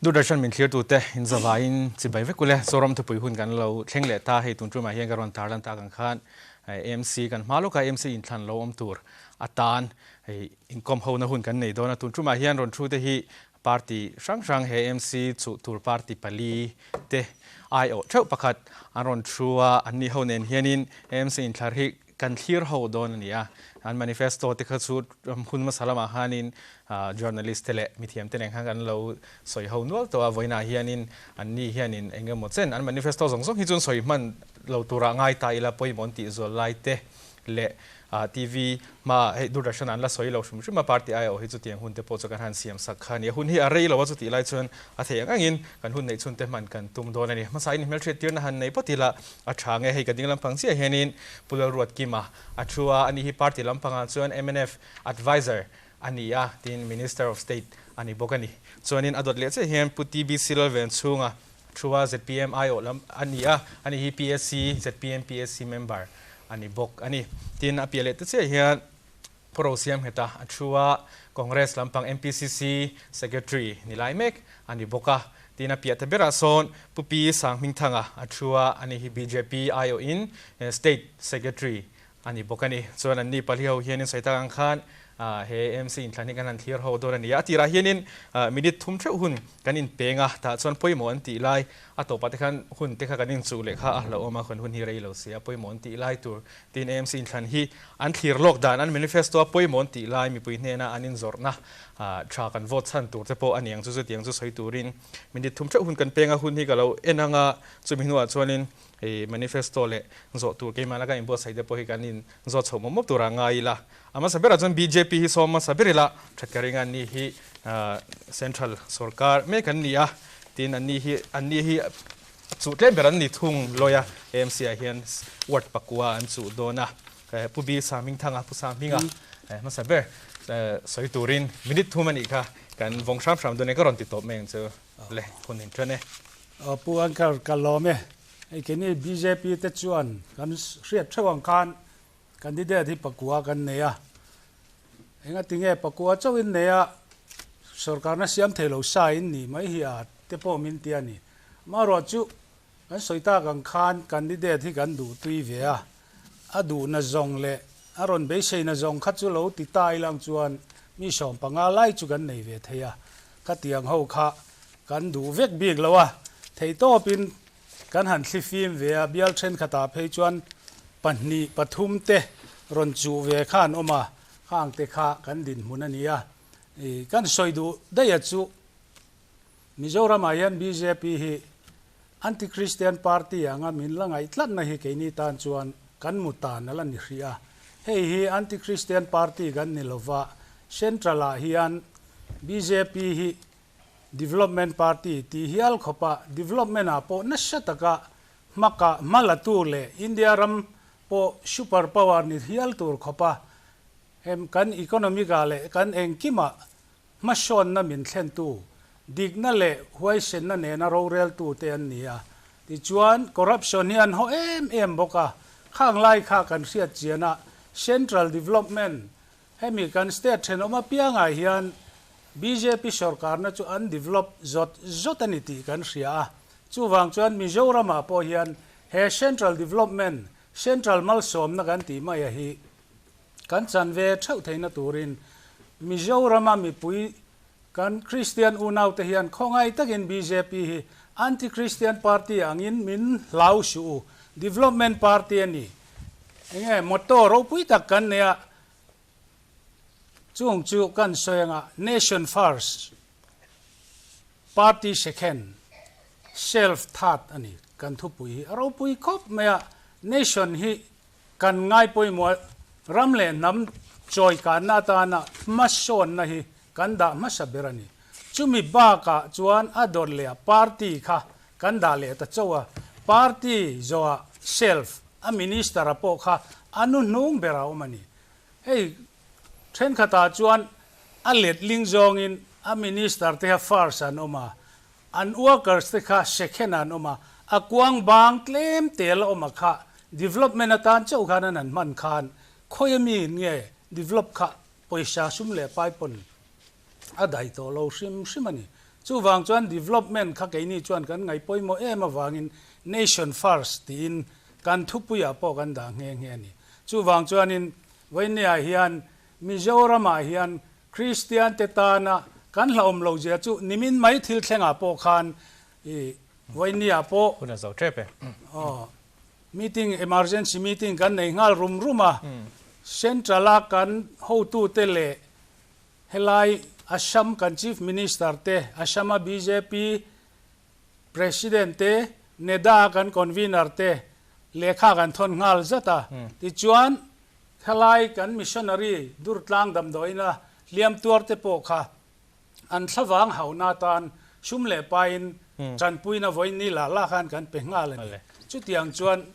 Doordarshan min thlirtute in zavaiin chibai vek ule. Zoram thupui hun kan lo thleng leh ta. Hei tun tumah hian ka rawn tarlan tak ang khan AMC kan hma lawkah AMC inthlan lo awm tur atan hei inkawm hona hun kan nei dawn a. Tun tumah hian rawn thu te hi party hrang hrang he AMC chuh tur party pali te aiawh theuh pakhat an rawn thu a. Anni ho nen hianin AMC inthlar hi kan thlir ho dawn a ni a, an manifesto te kha chu hun hmasa lamah khanin journalist te leh mithiam te nen khan kan lo sawi ho nual tawh a, vawiinah hianin anni hianin eng emaw chen an manifesto zawng zawng hi chuan sawi hman lo turah ngai ta ila pawimawh an tih zual lai te leh TV hmaah hei Doordarshan an la sawi lo hrim hrim a, party aiawh hi chutiang hun te pawh chu kan han siam sak kha a ni a, hun hi a rei lo a chutih lai chuan a theih ang angin kan hun neih chhun te hman kan tum dawn a ni. Hmasa in hmelhriattirna han nei phawt ila a tha nge hei ka ding lampang chiah hianin Pu Lalruatkima a thu a, ani hi party lampangah chuan mnf adviser a ni a, tin Minister of State a ni bawk a ni. Chuanin a dawt leh chiah hian Pu TBC Lalvenchhunga thu a, zpm aiawh lam a ni a, ani hi PSC, zpm PSC member a ni bawk a ni. Tin a piah leh te chiah hian Pu Rosiamngheta a thu a, Congress lampang MPCC Secretary ni lai mek a ni bawk a. Tin a piah ta berah sawn Pu Pi Sanghmingthanga a thu a, ani hi bjp aiawhin State Secretary a ni bawk a ni. Chuan anni pali ho hianin sawi tak ang khan he AMC inthlan hi kan han thlir ho dawn a ni a. A tirah hianin minute thum theuh hun kan inpeng a, tah chuan pawimawh an tih lai a tawpah te khan hun te kha kan inchuh leh kha a hlauhawm a, kan hun hi rei lo si a, pawimawh an tih lai tur Tin, AMC inthlan hi an thlir lawk dan, an manifesto a pawimawh an tih lai mipui hnena an inzawrhna tha kan vote chhan tur te pawh a ni ang chu, chutiang chu sawi turin minute thum theuh hun kan peng a, hun hi ka lo en ang a, chumi hnuah chuanin hei manifesto leh zawh tur keimahna kan inbuatsaih te pawh hi kan inzawt chhoh mawp mawp turah ngai ila. A hmasa berah chuan bjp hi sawm hmasa ber ila, that ka ring a, anni hi central sorkar mek an ni a, tin anni hi anni hi Chuh tlem ber an ni thung lawi a, AMC ah hian ward pakua an chuh dawn a, Pu B Sanghmingthanga, Pu Sanghminga hmasa ber sawi turin minute thum a nih kha kan vawng hram hram dawn e, ka rawn ti tawp mai ang chu le, hun in ṭan e. Pu Anchor ka lawm e, hei keini bjp te chuan kan hriat theuh ang khan candidate hi pakua kan nei a, engatinge pakua chauhin nei a sorkarna siam thei lo sa in nih mai hi a te pawh min ti a ni. Amaherawh chu kan sawi tak ang khan candidate hi kan duh tui ve a, a duhna zawng leh a rawn beiseina zawng kha chu lo ti ta ilang chuan mi 15 lai chu kan nei ve thei a, khatiang ho kha kan duh vek bik lo a, theihtawpin kan han thli fim ve a, bial thenkhatah phei chuan pahnih pathum te rawn chuh ve kha an awm a, khangte kha kan dinhmun a ni a, kan sawi duh daih a chu. Mizoramah hian bjp hi anti-Christian party anga min la ngaih tlatna hi keini tan chuan kan mu tan a la ni hrih a. Hei hi anti-Christian party kan ni lova, Central-ah hian bjp hi development party tih hial khawpa development-ah pawh nasa taka hmaka hma latu leh India ram pawh super power ni hial tur khawpa hem kan economic-ah leh kan engkimah Hmasawnna min thlentu, dikna leh huaisenna nena roreltute an ni a. Tichuan, corruption hi an haw em em bawk a. Khang lai kha kan hriat chianah Central Development, hemi kan state thenawm apiangah hian bjp sorkarna chu an develop zawt zawt a ni tih kan hria a. Chuvang chuan Mizoramah pawh hian he Central Development, Central malsawmna kan tih maia hi Kan chan ve theuh theihna turin Mizorama mipui kan Kristian unaute hian khawngaih takin bjp hi Anti-Christian Party angin min hlau suh u. Development Party a ni. Enge motto ropui tak kan nei a, chung chu kan sawi anga Nation First, Party Second, Self Third a ni. Kan thupui hi a ropui khawp mai a, Nation hi Kan ngai pawimawh ram leh hnam chawi kanna atana hmasawnna hi kan dah hmasa ber a ni. Chumi bakah chuan a dawt leh a party kha kan dah leh ta chauh a, party zawhah self a minister a pawh kha a nu hnung ber a awm a ni. Hei thenkhatah chuan a letling zawngin a minister te kha first an awm a, An workers te kha second ah an awm a, a kuang bang tlem te la awm a kha development atan chauh khan an han hman khan khawi ami in nge develop kha pawisa sum leh pai pawn a daih tawh lo hrim hrim a ni. Chuvang chuan development kha keini chuan kan ngaih pawimawh em avangin nation first tiin kan thupuiah pawh kan dah nghe nghe a ni. Chuvang chuanin Vawinia hian Mizoramah hian Kristian te tana kan hlauhawm lo zia chu nimin mai thil thlengah pawh khan i Vawinia pawh Hun a zo tep e. Aw. Meeting, emergency meeting kan nei nghal rum rum a. Central a kan hotute leh helai Assam kan Chief Minister te, Assam a bjp President te, NEDA a kan Convener te lehkha kan thawn nghal zat a. Tichuan, helai kan missionary Durtlang damdawiina hliam tuar te pawh kha an thlavang hauhna atan sum leh pain tanpuina vawiin ni lah lah khan kan pe nghal a ni. Chutiang chuan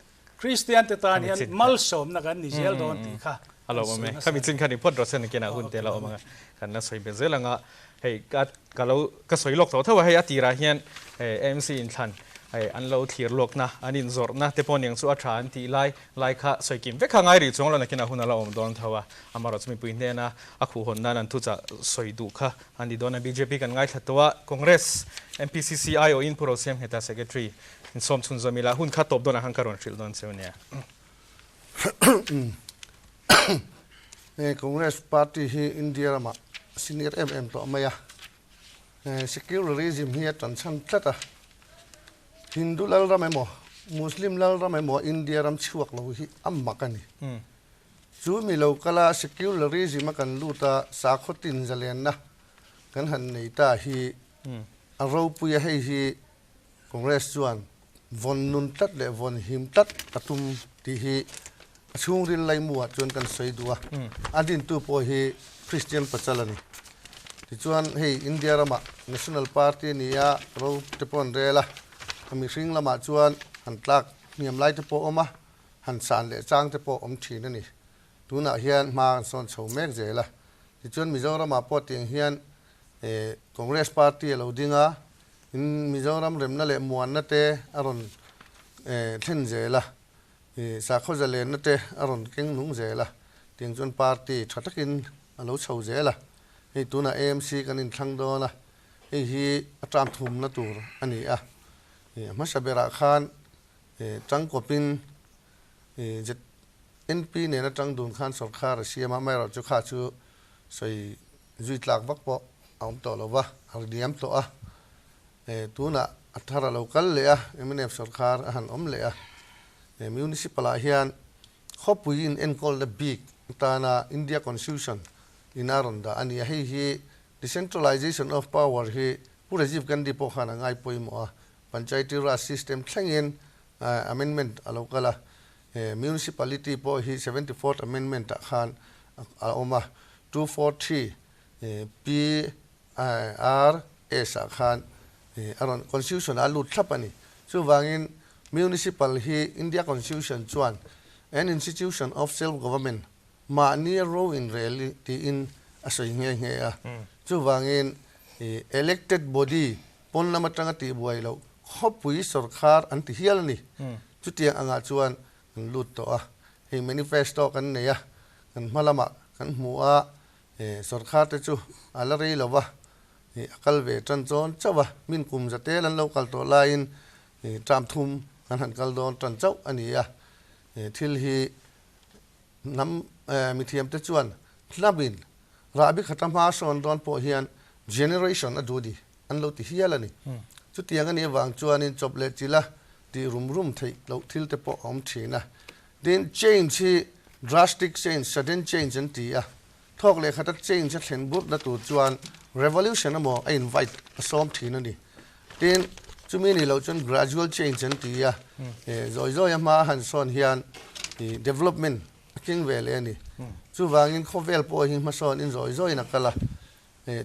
Kristian te tan hian malsawmna kan ni zel dawn tih kha kan sawi nasa a ni. Khami chin kha ni phawt rawh se nakinah hun te la awm ang a, kan la sawi be zel ang a. Hei ka ka lo ka sawi lawk tawh tho a, hei a tirah hian hei AMC inthlan hei an lo thlir lawkna an inzawrhna te pawh niang chu a tha an tih lai lai kha sawi kim vek kha ngai rih chuang lo nakinah hun a la awm dawn tho a. Amaherawhchu mipui hnena a khuhhawn nan an thuchah sawi duh kha a ni dawn a. Bjp kan ngaithla tawh a, Congress MPCC aiawhin Pu Rosiam Ngheta Secretary Insawm chhun zawm ila hun kha tawp dawnah khan ka rawn hrilh dawn cheu nia. He Congress party hi India ramah senior em em tawh mai a, secularism hi a tan chhan tlat a, Hindu lal ram emaw Muslim lal ram emaw India ram chhuak lo hi a mak a ni. Chu mi lo kala secularism a kan lut a, sakhaw tin zalenna kan han nei ta hi a ropui a, hei hi Congress chuan vawn nun tlat leh vawn him tlat a tum tih hi a chhungril laimuah chuan kan sawi duh a, a dintu pawh hi Christian Pachal a ni. Tichuan hei India ramah National Party a ni a, ro te pawh an rel a, a mihring lamah chuan han tlak hniam lai te pawh a awm a, han san leh chang te pawh a awm thin a ni. Tunah hian hma an sawn chho mek zel a, tichuan Mizoramah pawh tiang hian Congress Party a lo ding a, In Mizoram remna leh muanna te a rawn thlen zel a, sakhaw zalenna te a rawn keng nung zel a, tiang chuan party tha takin a lo chho zel a. Hei tunah AMC kan inthlang dawn a, hei hi a term thumna tur a ni a. A hmasa berah khan tangkawpin ZNP nena tang dun khan sawrkar a siam a, amaherawhchu kha chu sawi Zui tlak vak pawh a awm tawh lo va, a ri diam tawh a. Tunah a thar a lo kal leh a, mnf sawrkar a han awm leh a. Municipal ah hian khawpui in enkawlna bik atana India Constitution in a rawn dah a ni a. Hei hi decentralization of power hi Pu Rajiv Gandhi pawh khan a ngai pawimawh a. Panchayati Raj system thlengin amendment a lo kal a. Municipality pawh hi 74th amendment ah khan a awm a, 243 PRS ah khan a rawn constitution ah a lut thlap a ni. Chuvangin Municipal hi India Constitution chuan an institution of self government mahni ro inrel tiin a sawi nghe nghe a. Chuvangin elected body pawn lam atanga tihbuai loh khawpui sawrkar an ti hial a ni. Chutiang angah chuan kan lut tawh a, hei manifesto kan nei a, kan hma lamah kan hmu a, sawrkar te chu a la rei lo va, a kal ve tan chawn chauh a, min kum za tel an lo kal tawh laiin term thum kan han kal dawn tan chauh a ni a, thil hi hnam mithiam te chuan hnapin rahbi khata hma sawn dawn pawh hian generation a duh ni an lo ti hial a ni. Chutiang a nih avang chuanin chawp leh chila tih rum rum theih loh thil te pawh a awm thin a. Tin, change hi drastic change, sudden change an ti a. Thawk leh khata change a thlen burhna tur chuan revolution emaw a invite a sawm thin a ni. Tin, chumi nih loh chuan gradual change an ti a. Zawi zawi a hma a han sawn hian development a tling ve leh a ni. Chuvangin khawvel pawh hi hmasawnin zawi zawiin a kal a.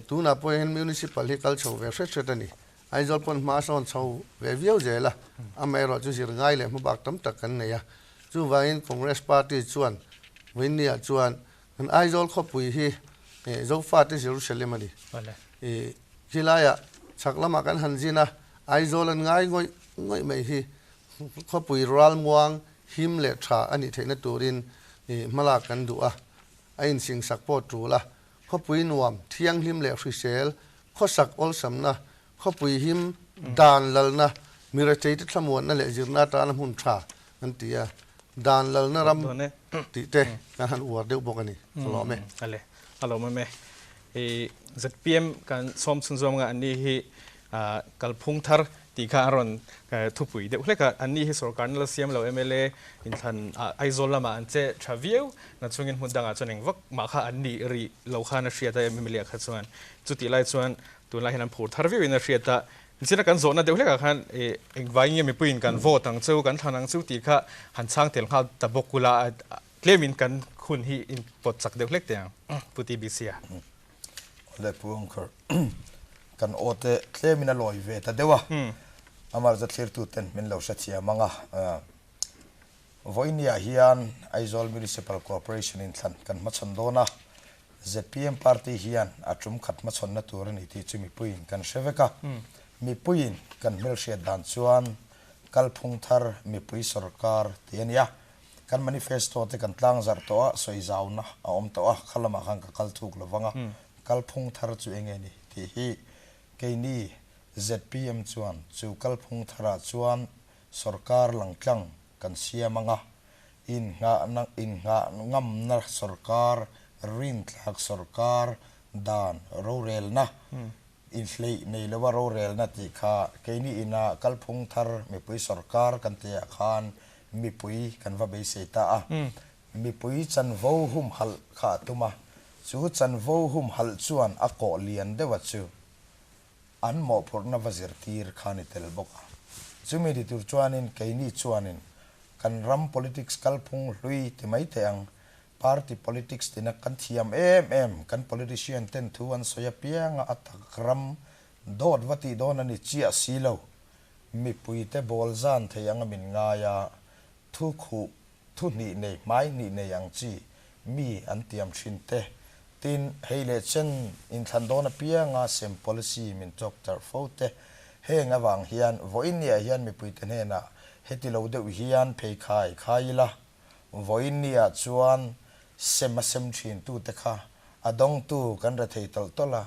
Tunah pawh hian Municipal hi kal chho ve hret hret a ni. Aizawl pawn hma sawn chho ve viau zel a, amaherawh chu zir ngai leh hmabak tam tak kan nei a. Chuvangin Congress Party chuan Vawinia chuan kan Aizawl khawpui hi Zofate Jerusalem a ni. Khilaiah chhak lamah kan han zin a, Aizawl an ngai ngawih ngawih mai hi khawpui ralmuang him leh tha a nih theihna turin hmalak kan duh a, a insingsak pawh tul a. Khawpui nuam, thianghlim leh hrisel, khawsak awlsamna, Khawpui him dan lalna, mi retheite thlamuanna leh zirna atana hmun tha an ti a, dan lalna ram tih te kan han uar deuh bawk a ni. Ka lawm e. Ale, a lawm em e. I zpm kan sawm chhun zawm nga anni hi kalphung thar tih kha an rawn thupui deuh hlek a, anni hi sorkarna la siam lo mla inthlan Aizawl lamah an che tha viau na chungin hmun dangah chuan eng vak mah kha an nih rih lo khan a hriat a mla kha chuan chutih lai chuan Tunlai hian an phur thar viau in a hriat a, zira kan zawhna deuh hlekah khan engvai nge mipuiin kan vote ang chu, kan thlan ang chu tih kha han chhang tel nghal ta bawk ula, tlemin kan hun hi in pawt chak deuh hlek teh ang Pu TBC a. Awle Pu Angkhar, kan aw te tlemin a lawi ve ta deuh a, amah thlir tuten min lo hrethiam ang a. Vawinia hian Aizawl Municipal Corporation in thlan kan hmachhawn dawn a, zpm party hian a tum khat hmachhawnna tur a ni tih chu mipuiin kan hre vek a. Mipuiin kan hmelhriat dan chuan kalphung thar mipui sorkar tih a ni a. Kan manifesto te kan tlangzarh tawh a, sawi zauna a awm tawh a, kha lamah khan ka kal thuk lo vang a, kalphung thar chu eng nge ni tih hi keini zpm chuan chu kalphung tharah chuan Sorkar langtlang kan siam anga, innghahna innghah ngamna sorkar, rintlak sorkar, dan rorelna, inhleih nei lova rorelna tih kha keini ina kalphung thar mipui sorkar kan tihah khan mipui kan va beisei ta a. Mipui chanvo humhalh kha a tum a, chu chanvo humhalh chuan a kawh lian deuha chu An mawhphurhna va zirtir kha ni tel bawk a. Chumi ti tur chuanin keini chuanin kan ram politics kalphung hlui ti mai thei ang, party politics tina kan thiam em em, kan politician ten thu an sawi apianga a tak ram dawt va tih dawn a ni chiah si lo. Mipuite bawl zan thei anga min ngai a, thu khuh Thu hnih nei, hmai hnih nei ang chi mi an tiam thin te. Tin, hei leh chen inthlan dawn apianga sem policy min chawk charh fo te. Heng avang hian vawiinniah hian mipuite hnenah heti lo deuh hian pheikhai khai ila, vawiinniah chuan sem a sem thin tute kha a dawngtu kan rethei tawlh tawlh a,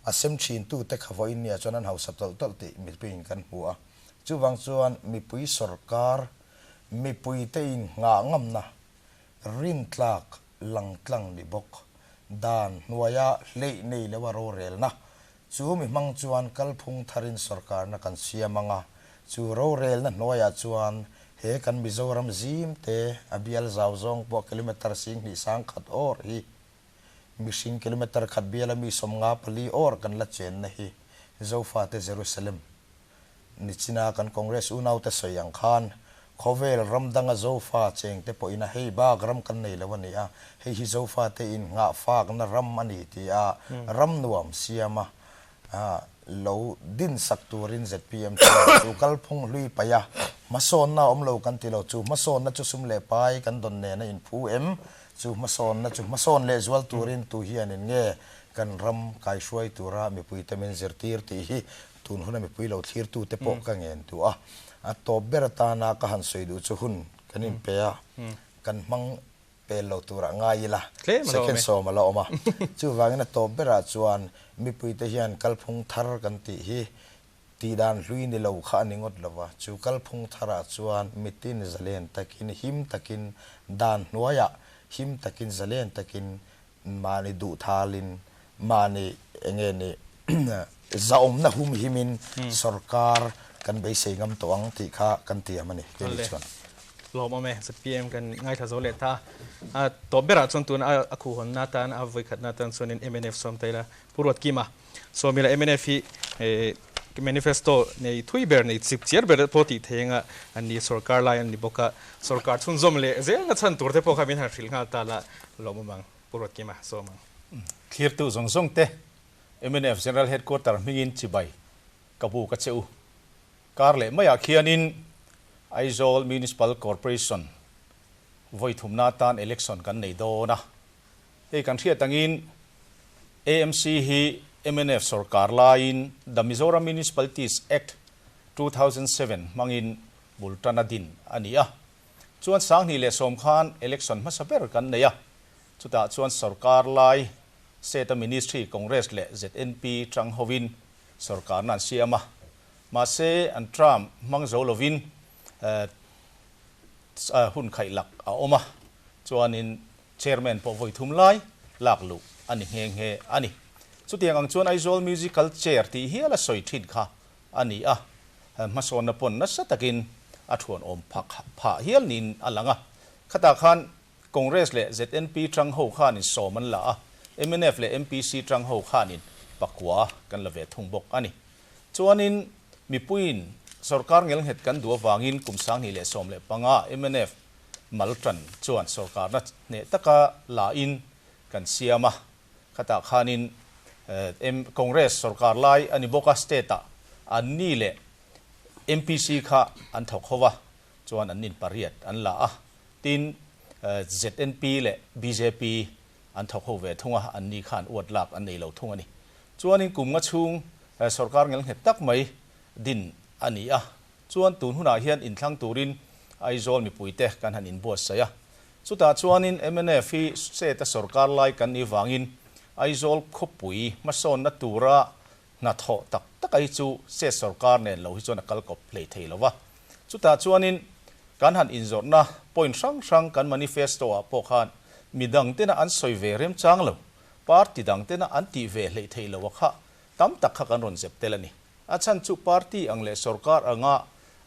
a sem thin tute kha vawiinniah chuan an hausa tawlh tawlh tih mipuiin kan hmu a. Chuvang chuan mipui sorkar Mipuite in nghah ngamna, rintlak langtlang ni bawk. Dan hnuaia hleih nei loa rorelna, chu mi hmang chuan kalphung tharin sorkarna kan siam ang a, chu rorelna hnuaiah chuan he kan Mizoram zim te a bial zau zawng pawh kilometre 2000 sangkhat awr hi mihring kilometre khat biala mi 54 awr kan la chenna hi Zofate Jerusalem Nichina kan Congress unaute sawi ang khan khawvel ram danga Zofa chengte pawhin a hei bak ram kan nei lo a ni a, hei hi Zofate in nghah fakna ram a ni ti a ram nuam siama lo din sak turin zpm chuan chu kalphung hlui paih a, hmasawnna a awm lo kan ti lo, chu hmasawnna chu sum leh pai kan dawn nen a inphu em? Chu hmasawnna chu hmasawn leh zual turin tu hianin nge kan ram kaihruai tura mipuite min zirtir tih hi Tun huna mipui lo thlirtute pawh ka ngen duh a, a tawp ber atana ka han sawi duh chu hun kan inpe a, kan hmang pel lo turah ngai ila, second sawm a la awm a. Chuvangin a tawp berah chuan mipuite hian kalphung thar kan tih hi tihdan hlui ni lo kha a ni ngawt lo va, chu kalphung tharah chuan mitin zalen takin, him takin, dan hnuaiah him takin, zalen takin Mahni duhthalin, mahni enge ni zahawmna humhimin sorkar kan beisei ngam tawh ang tih kha kan tiam a ni keini chuan. Lawmawm e, zpm kan ngaithla zo leh ta. A tawp berah chuan tuna a khuhhawnna atan, a vawikhatna atan chuanin mnf sawm ta ila. Pu Ruatkima, Sawmila mnf hi manifesto nei thui ber, nei chip chiar ber pawh tih thei anga an ni, sorkar lai an ni bawk a, sorkar chhunzawm leh zelna chhan tur te pawh kha min han hrilh nghal ta la lawmawm ang, Pu Ruatkima sawm ang. Thlirtu zawng zawng te mnf General Headquarter hmingin chibai ka bu ka che u. Kar leh maiah khianin Aizawl Municipal Corporation vawi thumna atan election kan nei dawn a. Hei kan hriat angin AMC hi mnf sorkar laiin The Mizoram Municipalities Act 2007 hmangin bul tan a din a ni a. Chuan 2010 khan election hmasa ber kan nei a, chutah chuan sorkar lai State-a Ministry Congress leh ZNP tang hovin. Sorkarna an siam a, mahse an term hmang zo lovin hun khaih lak a awm a, chuanin Chairman pawh vawi thum lai lak luh a ni nghe nghe a ni. Chutiang ang chuan Aizawl Musical Chair tih hial a sawi thin kha a ni a, hmasawnna pawn nasa takin a thuanawm phah hial niin a lang a. Khatah khan Congress leh ZNP tang ho khanin sawm an la a, mnf leh MPC tang ho khanin pakua kan la ve thung bawk a ni. Chuanin mipuiin sorkar ngelnghet kan duh avangin kum 2015 mnf mal tan chuan sorkarna hneh taka la in kan siam a, khatah khanin Congress sorkar lai a ni bawk a, state ah anni leh MPC kha an thawk ho va, chuan an inpariat an la a, tin ZNP leh bjp an thawk ho ve thung a, anni khan uat lak an nei lo thung a ni. Chuanin kum nga chhung sorkar ngelnghet tak mai din a ni a, Chuan tun hunah hian inthlang turin Aizawl mipuite kan han inbuatsaih a. Chutah chuanin mnf hi state-a sorkar lai kan nih vangin Aizawl khawpui hmasawnna tura hnathawh tak tak a hi chu state sorkar nen lo hi chuan a kal kawp hlei thei lo va. Chutah chuanin kan han inzawrhna point hrang hrang kan manifesto-ah pawh khan midang tena an sawi ve remchang lo, party dang tena an tih ve hleih theih loh a kha tam tak kha kan rawn zep tel a ni. A chhan chu party ang leh sorkar anga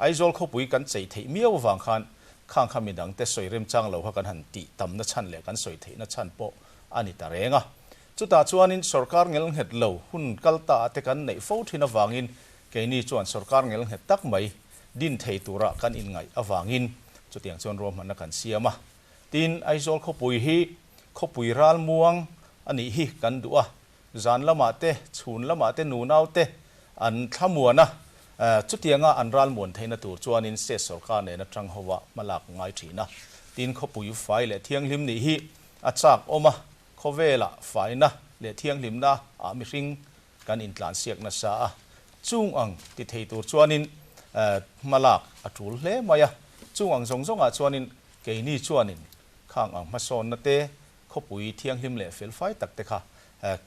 Aizawl khawpui kan chei theih miau avang khan khang kha midang te sawi remchang lo kha kan han tih tamna chhan leh kan sawi theihna chhan pawh a ni ta reng a. Chutah chuanin sorkar ngelnghet lo hun kal ta ah te kan neih fo thin avangin keini chuan sorkar ngelnghet tak mai din thei tura kan inngaih avangin chutiang chuan ruahmanna kan siam a. Tin, Aizawl khawpui hi khawpui ralmuang a nih hi kan duh a. Zan lamah te, chhun lamah te nunau te an thlamuan a, chutianga an ralmuan theihna tur chuanin state sorkar nena tang hova hmalak ngai thin a. Tin, khawpui fai leh thianghlim nih hi a chak awm a, khawvelah faina leh thianghlimna ah mihring kan intlansiak nasa a, chung ang ti thei tur chuanin hmalak a tul hle mai a. Chung ang zawng zawngah chuanin keini chuanin khang ang hmasawnna te Khawpui thianghlim leh felfai tak te kha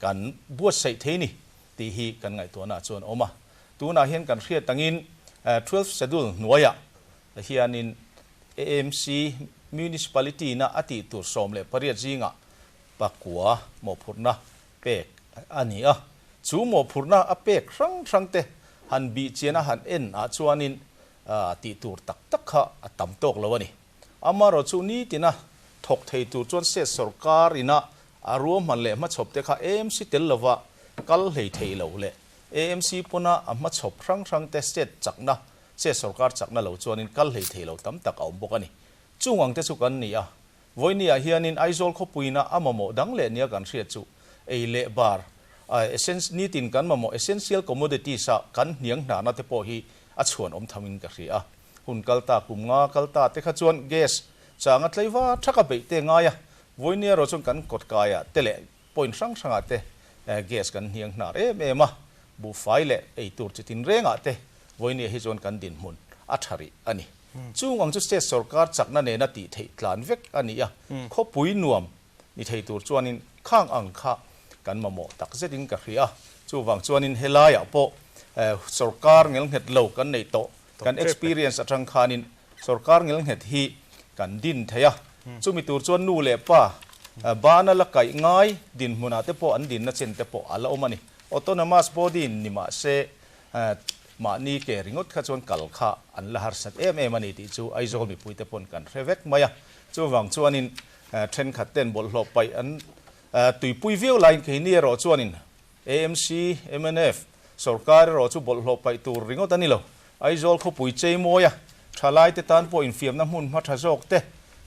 kan buatsaih thei ni tih hi kan ngaihtuahna ah chuan a awm a. Tunah hian kan hriat angin Twelfth Schedule hnuaiah hianin AMC Municipality na a tih tur 18 zingah pakua mawhphurhna pek a ni a. Chu mawhphurhna a pek hrang hrang te han bih chian a han en ah chuanin tih tur tak tak kha a tam tawk lo a ni. Amaherawh chu nitina thawk thei tur chuan state sorkar ina a ruahman leh hmachhawp te kha AMC tel lova kal hlei thei lo leh AMC pawna a hmachhawp hrang hrang te state chakna, state sorkar chakna lo chuanin kal hlei thei lo tam tak a awm bawk a ni. Chung ang te chu kan ni a, vawinia hianin Aizawl khawpuina a mamawh dang leh nia kan hriat chu ei leh bar, nitin kan mamawh essential commodities a kan hniang hnahna te pawh hi a chhuan awm thamin ka hria a. Hun kal ta kum nga kal ta te kha chuan gas chang a tlei va thak a beih te ngai a, vawinia erawh chuan kan kawt kaiah te leh point hrang hrangah te gas kan hniang hnar em em a, buhfai leh ei tur chi tin rengah te vawinia hi chuan kan dinhmun a tha rih a ni. Chung ang chu state sorkar chakna nena tih theih tlan vek a ni a, khawpui nuam ni thei tur chuanin khang ang kha kan mamawh tak zetin ka hria. Chuvang chuanin helaiah pawh sorkar ngelnghet lo kan neih tawh, kan experience atang khanin sorkar ngelnghet hi kan din thei a. Chumi tur chuan nu leh pa bana la kaih ngai dinhmunah te pawh an dinna chen te pawh a la awm a ni. Autonomous body ni mah se mahni ke ringawt kha chuan kal kha an la harsat em em a ni tih chu Aizawl mipuite pawn kan hre vek mai a. Chuvang chuanin Thenkhat ten bawlhhlawh paih an tuipui viau laiin keini erawh chuanin AMC, mnf, sorkar erawh chu bawlhhlawh paih tur ringawt a ni lo. Aizawl khawpui cheimawi a, thalaite tan pawh infiamna hmun hma tha zawk te,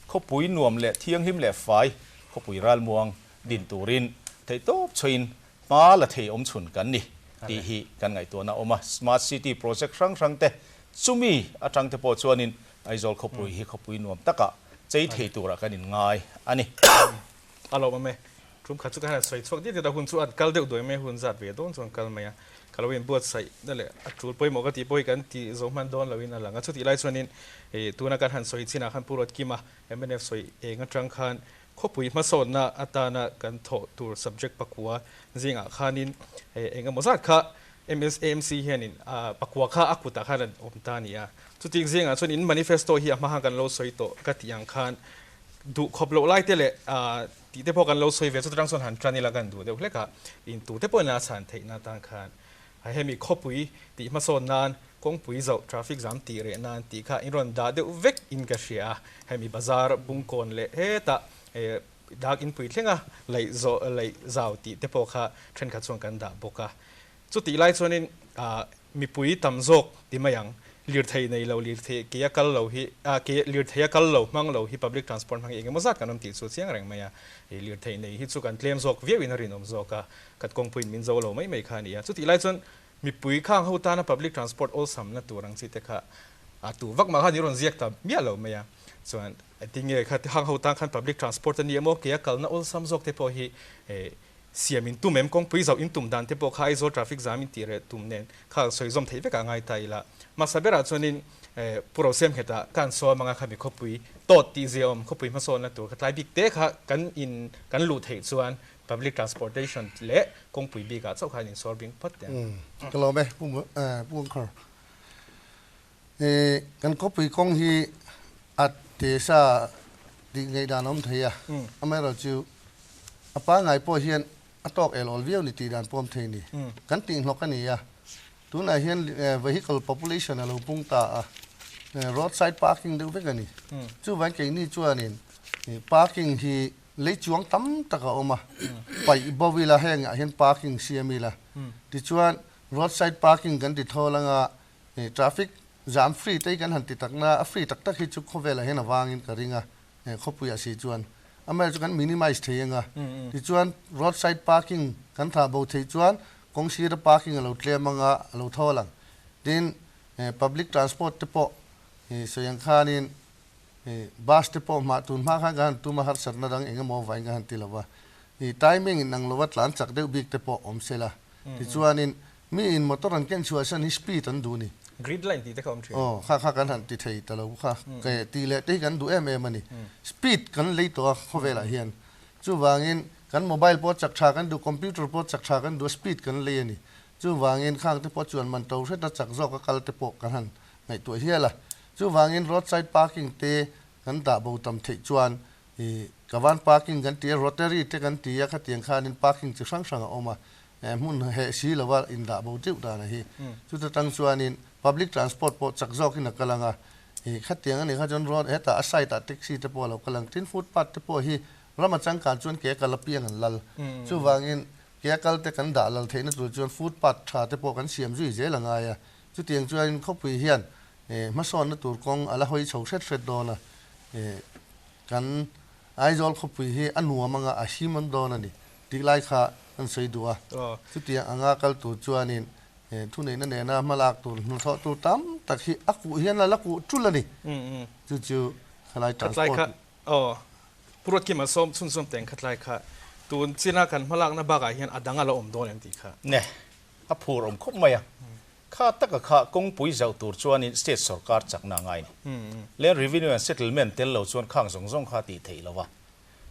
khawpui nuam leh thianghlim leh fai, khawpui ralmuang din turin theihtawp chhuahin hma la thei awmchhun kan ni tih hi kan ngaihtuahna a awm a. Smart City project hrang hrang te chumi atang te pawh chuanin Aizawl khawpui hi khawpui nuam takah chei thei turah kan inngai a ni. A lawm awm e. Tum khat chu ka han sawi chhuak diat diat a, hun chu an kal deuh duai mai a, hun zat ve dawn chuan kal mai a. Ka lo inbuatsaih na leh a tul pawimawh ka tih pawh hi kan ti zo hman dawn loin a lang a. Chutih lai chuanin tuna kan han sawi chinah khan Pu Ruatkima mnf sawi eng atang khan khawpui hmasawnna atana kan thawh tur subject pakua zingah khanin eng emaw zat kha. MS AMC hianin pakua kha a kutah khan an awm ta a ni a. Chutik zingah chuan in manifesto hi a hma khan kan lo sawi tawh ka tih ang khan duh khawp loh lai te leh tih te pawh kan lo sawi ve chu chutang chuan han tan ila kan duh deuh hlek a, in tu te pawhin a chhan theihna atan khan hemi khawpui tih hmasawn nan kawngpui zoh traffic jam tih reh nan tih kha in rawn dah deuh vek in ka hria a, hemi bazar bungkawn leh hetah dak inpui thlenga laih zawh laih zau tih te pawh kha thenkhat chuan kan dah bawk a. Chutih lai chuanin mipui tam zawk ti mai ang, lirthei nei lo, lirthei ke a kal lo hi, ke lirthei a kal lo hmang lo hi public transport hmang hi engemaw zat kan awm tih chu chiang reng mai a. Lirthei nei hi chu kan tlem zawk viau in a rinawm zawk a, kan kawngpuiin min zo lo mai mai kha a ni a. Chutih lai chuan mipui khang ho tana public transport awlsamna tur ang chi te kha a tu vak mah khan i rawn ziak ta miah lo mai a. Chuan tinge kha hang ho tan khan public transport a ni emaw ke a kalna awlsam zawk te pawh hi Siam in tum em? Kawngpui zauh in tum dan te pawh kha Aizawl traffic jam in tih reh tum nen kha sawi zawm theih vekah ngai ta ila. Hmasa berah chuanin Pu Rosem Ngheta ka an sawm anga khami khawpui tawt tih zia awm khawpui hmasawnna tur kha tlai bik te kha kan in kan luh theih chuan public transportation leh kawngpui bikah chauh khan in sawr bing phawt teh ang. Ka lawm e Pu Pu Angkhar. Kan khawpui kawng hi a te sa tih ngaihdan a awm thei a, amaherawhchu a pangngai pawh hian a tawk el awl viau ni tih dan pawh a awm thei a ni. Kan tihhnawk a ni a, tunah hian vehicle population a lo pung ta a, roadside parking deuh vek a ni. Chuvangin keini chuanin parking hi lei chuang tam tak a awm a, paih bo ila hengah hian parking siam ila, tichuan roadside parking kan ti thawl anga Hei traffic jam free te hi kan han ti tak na a free tak tak hi chu khawvelah hian a vangin ka ring a, he khawpuiah si chuan amaherawhchu chu kan minimize thei anga tichuan road side parking kan thah bo theih chuan kawng sira parking a lo tlem anga a lo thawl ang. Tin public transport te pawh sawi ang khanin bus te pawh hmah tun hma khan ka han tum a harsatna dang eng emaw avangin ka han ti lo va, timing in ang lova tlan chak deuh bik te pawh awm sela tichuanin Mi in motor an ken chhuah san hi speed an duh ni. Grid line tih te kha awm thin. Aw, kha kha kan han ti thei ta lo kha. Ke tih leh te hi kan duh em em a ni. Speed kan lei tawh a khawvelah hian. Chuvangin kan mobile pawh chak tha kan duh, computer pawh chak tha kan duh a, speed kan lei a ni. Chuvangin khang te pawh chuan man to hret a chak zawk a kal te pawh kan han ngaihtuah hial a. Chuvangin roadside parking te kan dah bo tam theih chuan i kavan parking kan ti a, rotary te kan ti a, khatiang khanin parking chi hrang hrang a awm a. Hmun heh si lova indah bo deuh dan a hi. Chuta tang chuanin public transport pawh chak zawkin a kal ang a, ih khatiang a nih kha chuan road hetah a side ah taxi te pawh a lo kal ang. Tin footpath te pawh hi ram a changkan chuan ke a kal apiang an lal. Chuvangin ke a kal te kan dah lal theihna tur chuan footpath tha te pawh kan siam zui zel a ngai a. Chutiang chuanin khawpui hian hmasawnna tur kawng a la hawi chho hret hret dawn a, kan Aizawl khawpui hi a nuam anga a him an dawn a ni tih lai kha an sawi duh a. Chutiang anga kal tur chuanin thuneihna nena hma lak tur hnathawh tur tam tak hi a kuh hian a la kuh tul a ni. Chu chu khalai transport. Khatlai kha aw Pu Ruatkima sawm chhunzawm teng khatlai kha tun china kan hma lakna bakah hian a dang a la awm dawn em tih kha. Ne, a phur awm khawp mai a. Kha taka kha kawngpui zauh tur chuanin state sorkar chakna a ngai ni. Land Revenue and Settlement tel lo chuan khang zawng zawng kha tih theih lo va.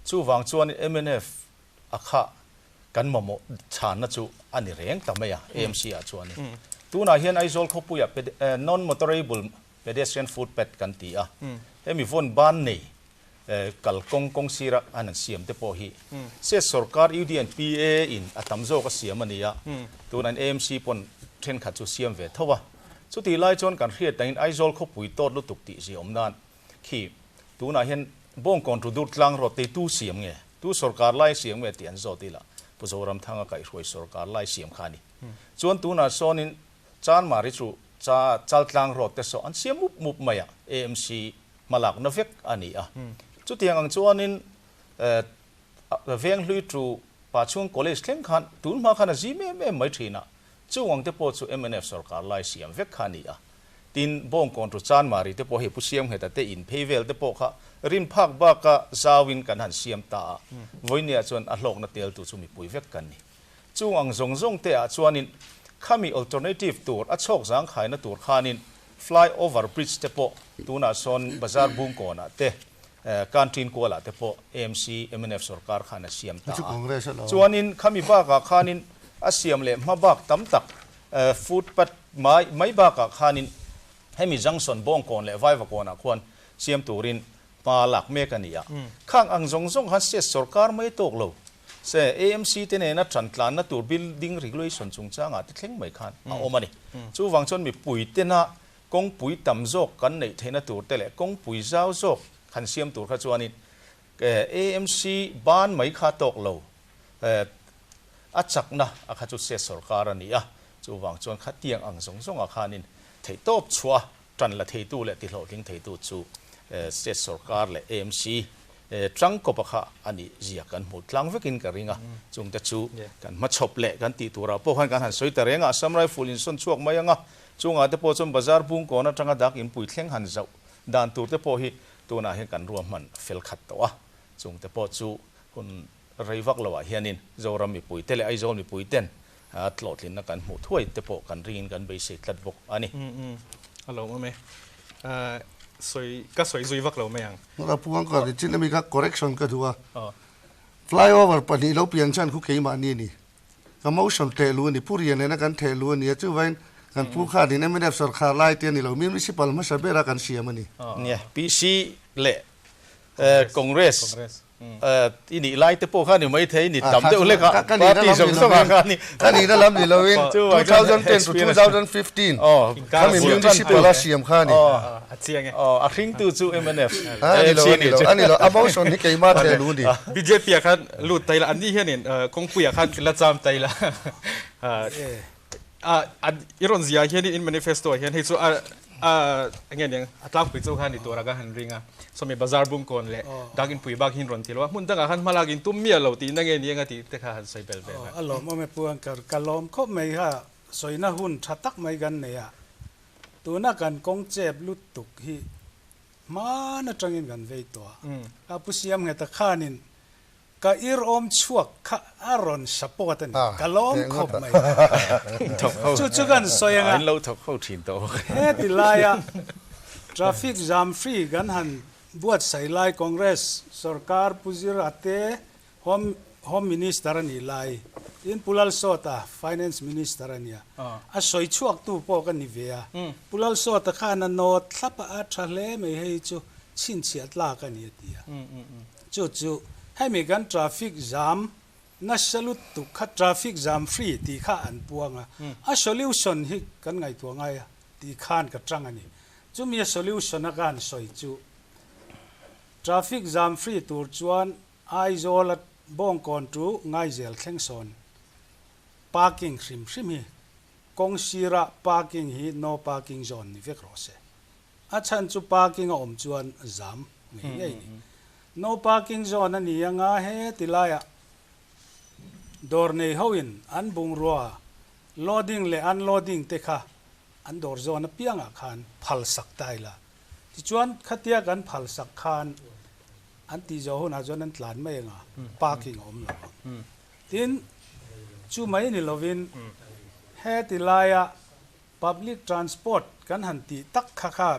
Chuvang chuanin mnf a kha kan mamawh chhanna chu a ni reng ta mai a, AMC ah chuanin. Tunah hian Aizawl khawpuiah non-motorable pedestrian footpath kan ti a, hemi vawn ban nei kal kawng kawng sira an an siam te pawh hi state sorkar UDNPA in a tam zawk a siam a ni a, tun an AMC pawn thenkhat chu siam ve tho a. Chutih lai chuan kan hriat dangin Aizawl khawpui tawt lutuk tih zia awm nan khi tunah hian Bawngkawn tu dur tlang rawt te tu siam nge, tu sorkar lai siam nge tih an zawt ila Pu Zoramthanga kaihhruai sorkar lai siam kha a ni. Chuan tunah sawnin Chanmari chu cha Chaltlang rawt te saw an siam mup mup mai a, AMC hmalakna vek a ni a. Chutiang ang chuanin Venghlui tu Pachhung College thleng khan tun hma khan a zim em em mai thin a, chung ang te pawh chu mnf sorkar lai siam vek kha a ni a. Tin, Bawngkawn tu Chanmari te pawh hei Pu Siamngheta te in phei vel te pawh kha rin phak baka zauin kan han siam ta a, vawinia chuan a hlawkna teltu chu mipui vek kan ni. Chung ang zawng zawng te ah chuanin khami alternative tur a chhawk zangkhaina tur khanin fly over bridge te pawh tunah sawn bazar bungkawn ah te canteen kual ah te pawh AMC mnf sorkar khan a siam ta a. Chuanin khami bak ah khanin a siam leh hma bak tam tak. Footpath mai mai bakah khanin hemi junction Bawngkawn leh Vaivakawnah khuan siam turin hma lak mek a ni a. Khang ang zawng zawng khan state sorkar mai tawk lo se AMC te nena tan tlanna tur building regulation chungchangah te thleng mai khan a awm a ni. Chuvang chuan mipui tena kawngpui tam zawk kan neih theihna tur te leh kawngpui zau zawk han siam tur kha chuanin AMC ban mai kha tawk lo a chakna a kha chu state sorkar a ni a. Chuvang chuan khatiang ang zawng zawngah khanin theihtawp chhuah Tan la theitu leh tihlawhtling theitu chu State sorkar leh AMC tangkawpa kha a nih zia kan hmuh tlang vekin ka ring a, chungte chu kan hmachhawp leh kan tih turah pawh khan kan han sawi ta reng a, Assam Rifle in sawn chhuak mai ang a, chungah te pawh chuan bazar bungkawn atanga dak inpui thleng han zauh dan tur te pawh hi tunah hian kan ruahman fel khat tawh a, chungte pawh chu hun rei vak loah hianin Zoram mipuite leh Aizawl mipuiten A tlawhtlinna kan hmuh thuai te pawh kan ringin kan beisei tlat bawk a ni. A lo awm e. Sawi, ka sawi zui vak lo mai ang. Ka pu ang ka ri chin ami kha correction ka duh a. Flyover pahnih lo pian chuan khu keimahni a ni. Ka motion theh luh a ni. Pu Rian nena kan theh luh a ni a. Chuvain kan pu khanin mnf sawrkhar lai te a ni lo. Municipal hmasa bera kan siam a ni. Nia, PC leh Congress i nih lai te pawh kha ni maithei ni tam deuh hlek a, party zawng zawng ah khan ni. Ka nihna lam ni loin 2010 to 2015 khami municipal a siam kha ni. A chiang e. A hringtu chu mnf A ni lo, a ni lo, a ni lo. A motion hi keimah theh lu ni. BJP ah khan lut ta ila, anni hianin kawngpui ah khan la cham ta ila. I rawn ziah hian in manifesto ah hian hei chu a eng nge niang a tlangpui chu khan ni tur a ka han ring a, sawmi bazar bungkawn leh dak inpui bak hi rawn ti lo a, hmun dangah khan hmalak in tum miah lo tihna nge niang a tih te kha han sawi bel ve a. A lawmawm e Pu Anchor, ka lawm khawp mai kha sawina hun tha tak mai kan nei a, tuna kan kawng chep lutuk hi hman atangin kan vei tawh a, a Pu Siamngheta khanin Ka ir awm chhuak kha a rawn support a ni. Ka lawm khawp mai. Chu chu kan sawi anga. An lo thawk ho thin tawh. Heti laia traffic jam free kan han buatsaih lai Congress sorkar Pu Zira te Home Home Minister a nih lai tin Pu Lalsawta Finance Minister a nia. A sawi chhuak tu pawh ka ni ve a. Pu Lalsawta khan a nawt thlap a, a tha hle mai hei chu chhinchhiah tlak a ni a ti a. Chu chu hemi kan traffic jam nasa lutuk kha traffic jam free tih kha an puang a, a solution hi kan ngaihtuah ngai a tih khan ka tang a ni. Chumi a solution a ka han sawi chu traffic jam free tur chuan Aizawl a Bawngkawn chu Ngaizel thleng sawn parking hrim hrim hi kawng sira parking hi no parking zone ni vek rawh se. A chhan chu parking a awm chuan zam ngei ngei ni. No parking zone a ni anga he ti laiah dawr nei hoin an bungrua loading leh unloading te kha an dawr zone apiangah khan phal sak ta ila. Tichuan khatia kan phal sak khan an tih zawh hunah chuan an tlan mai anga parking a awm lo ang. Tin, chu mai ni lovin heti laia Public transport kan han tih tak kha kha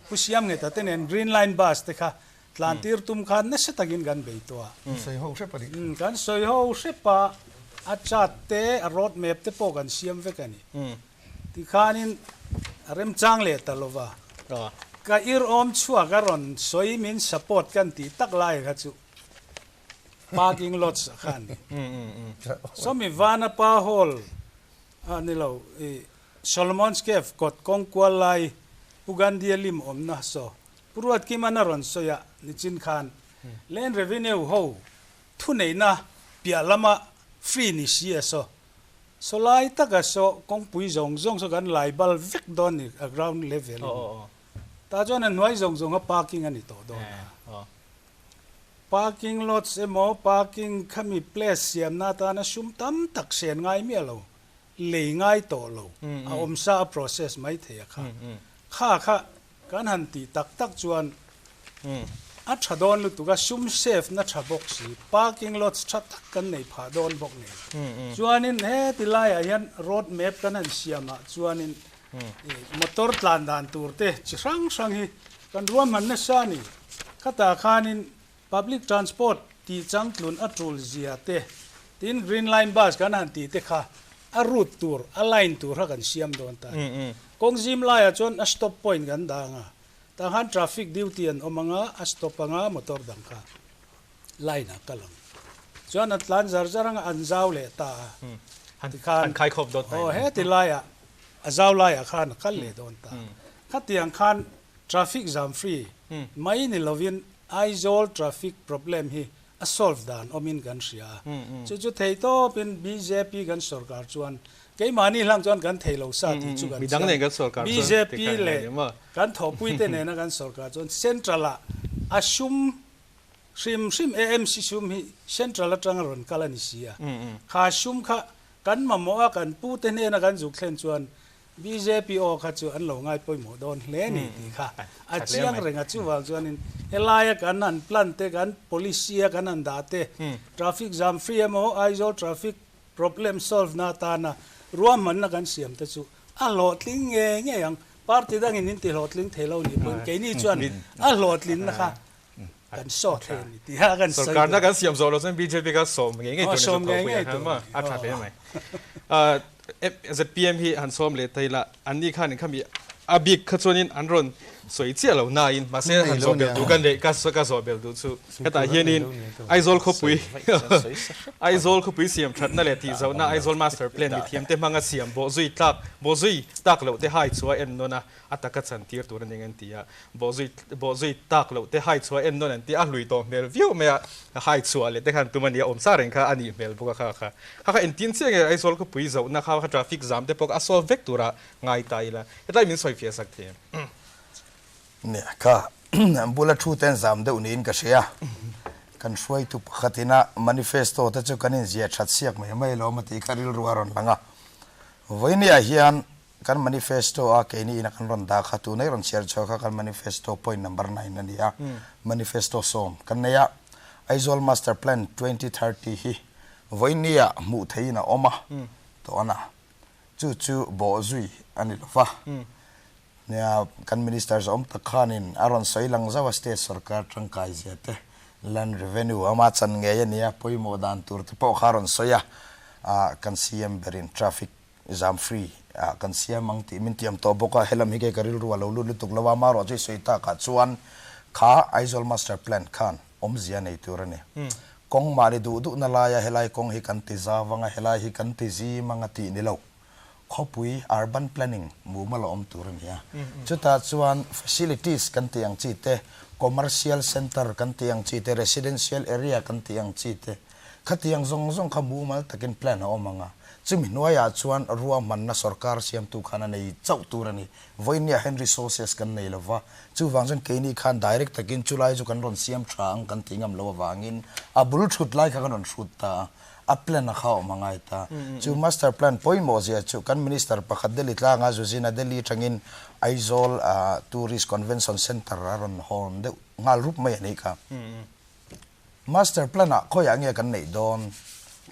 Pu Siam Ngeta te nen Green Line Bus te kha tlan tir tum khan nasa takin kan bei tawh a. Kan sawi ho hrep a nih kha. Kan sawi ho hrep a, a chart te, a road map te pawh kan siam vek a ni. Tikhanin a remchang leh ta lova. Ka ir awm chhuak a rawn sawi min support kan tih tak lai kha chu parking lots a kha a ni. Sawmi Vanapa Hall A ni lo, i Solomon's Cave kawt kawng kual lai Pu Gandhi-a lim awmna saw Pu Ruatkiman a rawn sawi a, nichin khan Land Revenue ho thuneihna piah lama free ni si a saw. Saw lai taka saw kawngpui zawng zawng saw kan lai bal vek dawn ni a ground level in. Tah chuan a hnuai zawng zawng a parking a ni tawh dawn a. Parking lots emaw parking khami place siamna atana sum tam tak sen ngai miah lo, lei ngai tawh lo, a awm sa a process mai thei a kha. Kha kha kan han tih tak tak chuan a tha dawn lutuk a, sum save na tha bawk si, parking lots tha tak kan nei phah dawn bawk nen. Chuanin heti laiah hian road map kan han siamah chuanin Motor tlan dan tur te chi hrang hrang hi kan ruahman nasa a ni. Khatah khanin public transport tih changtlun a tul zia te, tin green line bus kan han tih te kha. A route tur, a line tur kha kan siam dawn ta a ni. Kawng zim laiah chuan a stop point kan dah ang a, tah khan traffic duty an awm ang a, a stop ang a, motor dang kha line ah kal ang. Chuan a tlan zar zar ang a, an zau leh ta a. Tikhan, aw heti laiah, a zau laiah khan a kal leh dawn ta. Khatiang khan traffic jam free mai ni lovin Aizawl traffic problem hi a solve dan awmin kan hria a. Chu chu thei tawpin bjp kan sorkar chuan keimahni hlang chuan kan thei lo sa tih chu kan chiang. Bjp leh kan thawhpuite nena kan sorkar chuan central ah a sum hrim hrim AMC sum hi central atanga rawn kal a ni si a. Kha sum kha kan mamawh a kan pute hnena kan zuk thlen chuan Bjp aw kha chu an lo ngai pawimawh dawn hle ni tih kha a chiang reng a, chuvang chuanin helaia kan han plan te, kan policy a kan han dah te, traffic jam free emaw Aizawl traffic problem solve na atana ruahmanna kan siam te chu a hlawhtling ngei ngei ang. Party dangin in ti hlawhtling thei lo nih pawhin keini chuan a hlawhtlinna kha kan saw thei a ni tih a kan sawi Sorkarna kan siam zawh loh chuan bjp kha sawm ngei ngei tur ni chu tho pui a ma a tha hle mai. ZPM hi han sawm leh thei la anni khan in khami a bik kha chuanin an rawn sawi chiah lo nain mahse han zawh bel duh kan leh ka ka zawh bel duh chu hetah hianin Aizawl khawpui Aizawl khawpui siam thatna leh tih zohna Aizawl master plan mithiam te hmanga siam bawh zui tlak bawh zui tak loh te hai chhuah en nawn a A taka chan tir tur a ning an ti a, bawhzui bawhzui tak loh te hai chhuah en nawn an ti a, a hlui tawh hmel viau mai a, hai chhuah leh te khan tum a nia, awm sa reng kha a nih hmel bawk a kha kha. Kha kha entin chiah nge Aizawl khawpui zohna kha kha traffic jam te pawh kha a solve vek tura ngai ta ila, hetlai min sawi fiah sak thei em? Nia kha bula thu ten zam deuh niin ka hria, kan hruaitu pakhatin a manifesto te chu kan inziah that siak mai mai alawm a tih kha rilru a rawn lang a, vawinia hian Kan manifesto a keini ina kan rawn dah kha tunei rawn chhiar chhuah kha kan manifesto point number 9 a ni a, manifesto sawm kan nei a, Aizawl Master Plan 2030 hi vawinia hmuh theihin a awm a tawh a, chu chu bawhzui a ni lova, nia kan minister zawm tak khanin a rawn sawi lang zauh a state sorkar tangkai zia te land revenue ama chan ngei a nia pawimawh dan tur te pawh kha a rawn sawi a, kan CM berin traffic Zam free ah kan siam ang tih min tiam tawh bawk a, helam hi kei ka rilru a lo lut lutuk lo a, amaherawh chu i sawi tak ah chuan kha Aizawl Master Plan khan awmzia nei tur a ni. Kawng mahni duh duhna laia helai kawng hi kan ti zau ang a, helai hi kan ti zim ang a tih ni lo. Khawpui urban planning mumal a awm tur a ni a. Chutah chuan facilities kan tih ang chi te, commercial centre kan tih ang chi te, residential area kan tih ang chi te, Khatiang zawng zawng kha mumal takin plan a awm ang a, chumi hnuaiah chuan ruahmanna sorkar siamtu khan a nei chauh tur a ni. Vawinia hian resources kan nei lo va, chuvang chuan keini khan direct takin chulai chu kan rawn siam tha ang kan tih ngam loh avangin a bul thut lai kha kan rawn hrut ta a, a plan a kha a awm a ngai ta. Chu master plan pawimawh zia chu kan minister pakhat Delhi tlanga Zuzina Delhi atangin Aizawl Tourist Convention Centre a rawn hawn deuh nghal rup mai a nih kha. Master Plan ah khawiah nge kan neih dawn?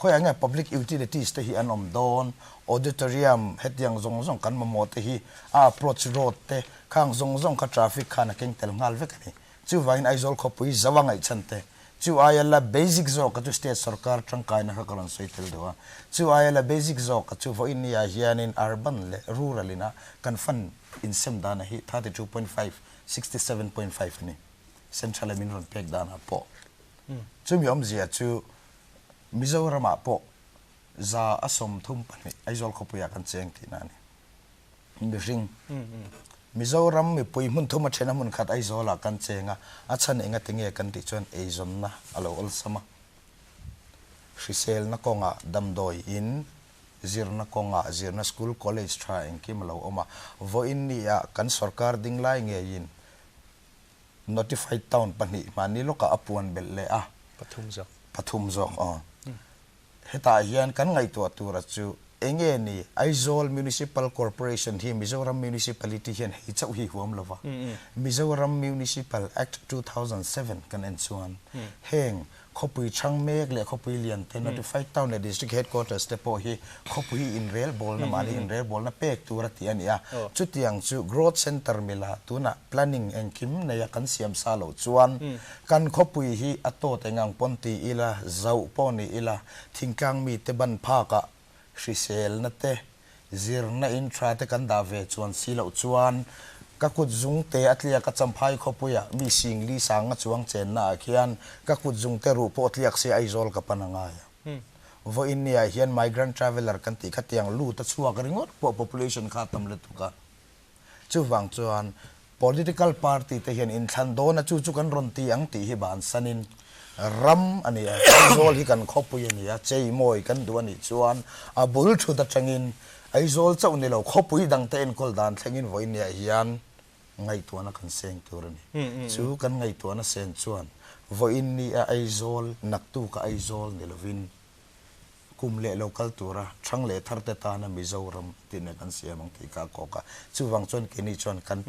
Khawiah nge public utilities te hi an awm dawn? Auditorium hetiang zawng zawng kan mamawh te hi a approach road te khang zawng zawng kha traffic khan a keng tel nghal vek a ni. Chuvangin Aizawl khawpui zo a ngaihchhan te chu aia la basic zawka chu state sorkar tangkaina kha ka rawn sawi tel deuh a. Chu aia la basic zawka chu vawiin ni ah hianin urban leh rural ina kan fund insem dana hi 32.5, 67.5 a ni. Central a min rawn pek danah pawh chumi awmzia chu Mizoramah pawh 132 Aizawl khawpuiah kan cheng tihna a ni. Mihring Mizoram mipui hmun thum a then a hmun khat Aizawlah kan cheng a, a chhan enga tinge kan tih chuan eizawnna a lo awlsam a. Hriselna kawngah damdawi in, zirna kawngah zirna school college tha engkim a lo awm a. Vawiin ni-ah kan sorkar ding lai ngeiin Notified Town pahnih hmanni lawkah a puan belh leh a. Pathum zawk. Pathum zawk aw. Hetah hian kan ngaihtuah tura chu enge ni Aizawl Municipal Corporation hi Mizoram Municipality hian hei chauh hi huam lova. Mizoram Municipal Act 2007 kan en chuan heng Khawpui chhang mek leh khawpui lian te, Notified Town leh District Headquarters te pawh hi khawpui inrelbawlna, mahni inrelbawlna pek tur a tih a ni a. Chutiang chu Growth Centre mila tunah planning engkim neia kan siam sa loh chuan kan khawpui hi a tawt engang pawn ti ila, zauh pawh ni ila, thingtlang mite ban phakah. Hriselna te, zirna in tha te kan dah ve chuan si loh chuan ka kut zung te a tliak a Champhai khawpuia mi sing li sanga chuang chenna ah khian ka kut zung te ruh pawh tliak se Aizawl ka pan a ngai a. Vawiin ni ah hian migrant traveller kan tih kha tiang lut a chhuak ringawt pawh population kha a tam lutuk a. Chuvang chuan political party te hian inthlan dawn a chu chu kan rawn ti ang tih hi bansanin ram a ni a, Aizawl hi kan khawpui a ni a, cheimawi kan duh a nih chuan a bul thut atangin Aizawl chauh ni lo khawpui dangte enkawl dan thlengin vawinia hian ngaihtuahna kan seng tur a ni. Chu kan ngaihtuahna sen chuan vawiin ni a Aizawl naktuka Aizawl ni lovin Kum leh lo kal tura thang leh thar te tana Mizoram tihna kan siam ang tih kha a kawk a. Chuvang chuan keini chuan kan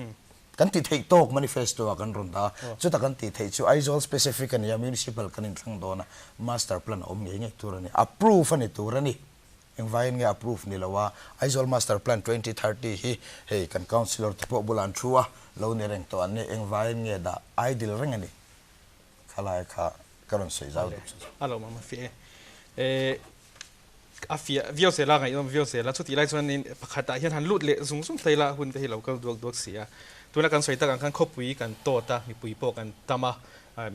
kan ti theih tawk manifesto ah kan rawn dah a. Chuta kan tih theih chu Aizawl specific a ni a, municipal kan inthlang dawn a, master plan a awm ngei ngei tur a ni. Approve a ni tur a ni. Engvaiin nge approve ni lo a, Aizawl master plan 2030 hi hei kan councillor te pawh bulah an thu a, lo ni reng tawh an ni. Engvaiin nge dah idle reng a ni. Khalai kha ka rawn sawi zau duh chu. A lo mama fiah e. A fiah viau zel a, ngaihnawm viau zel a. Chutih lai chuanin pakhatah hian han lut leh zung zung hlei la hun te hi lo kal duak duak si a. Tuna kan sawi tak ang khan khawpui kan tawt a, mipui pawh kan tam a,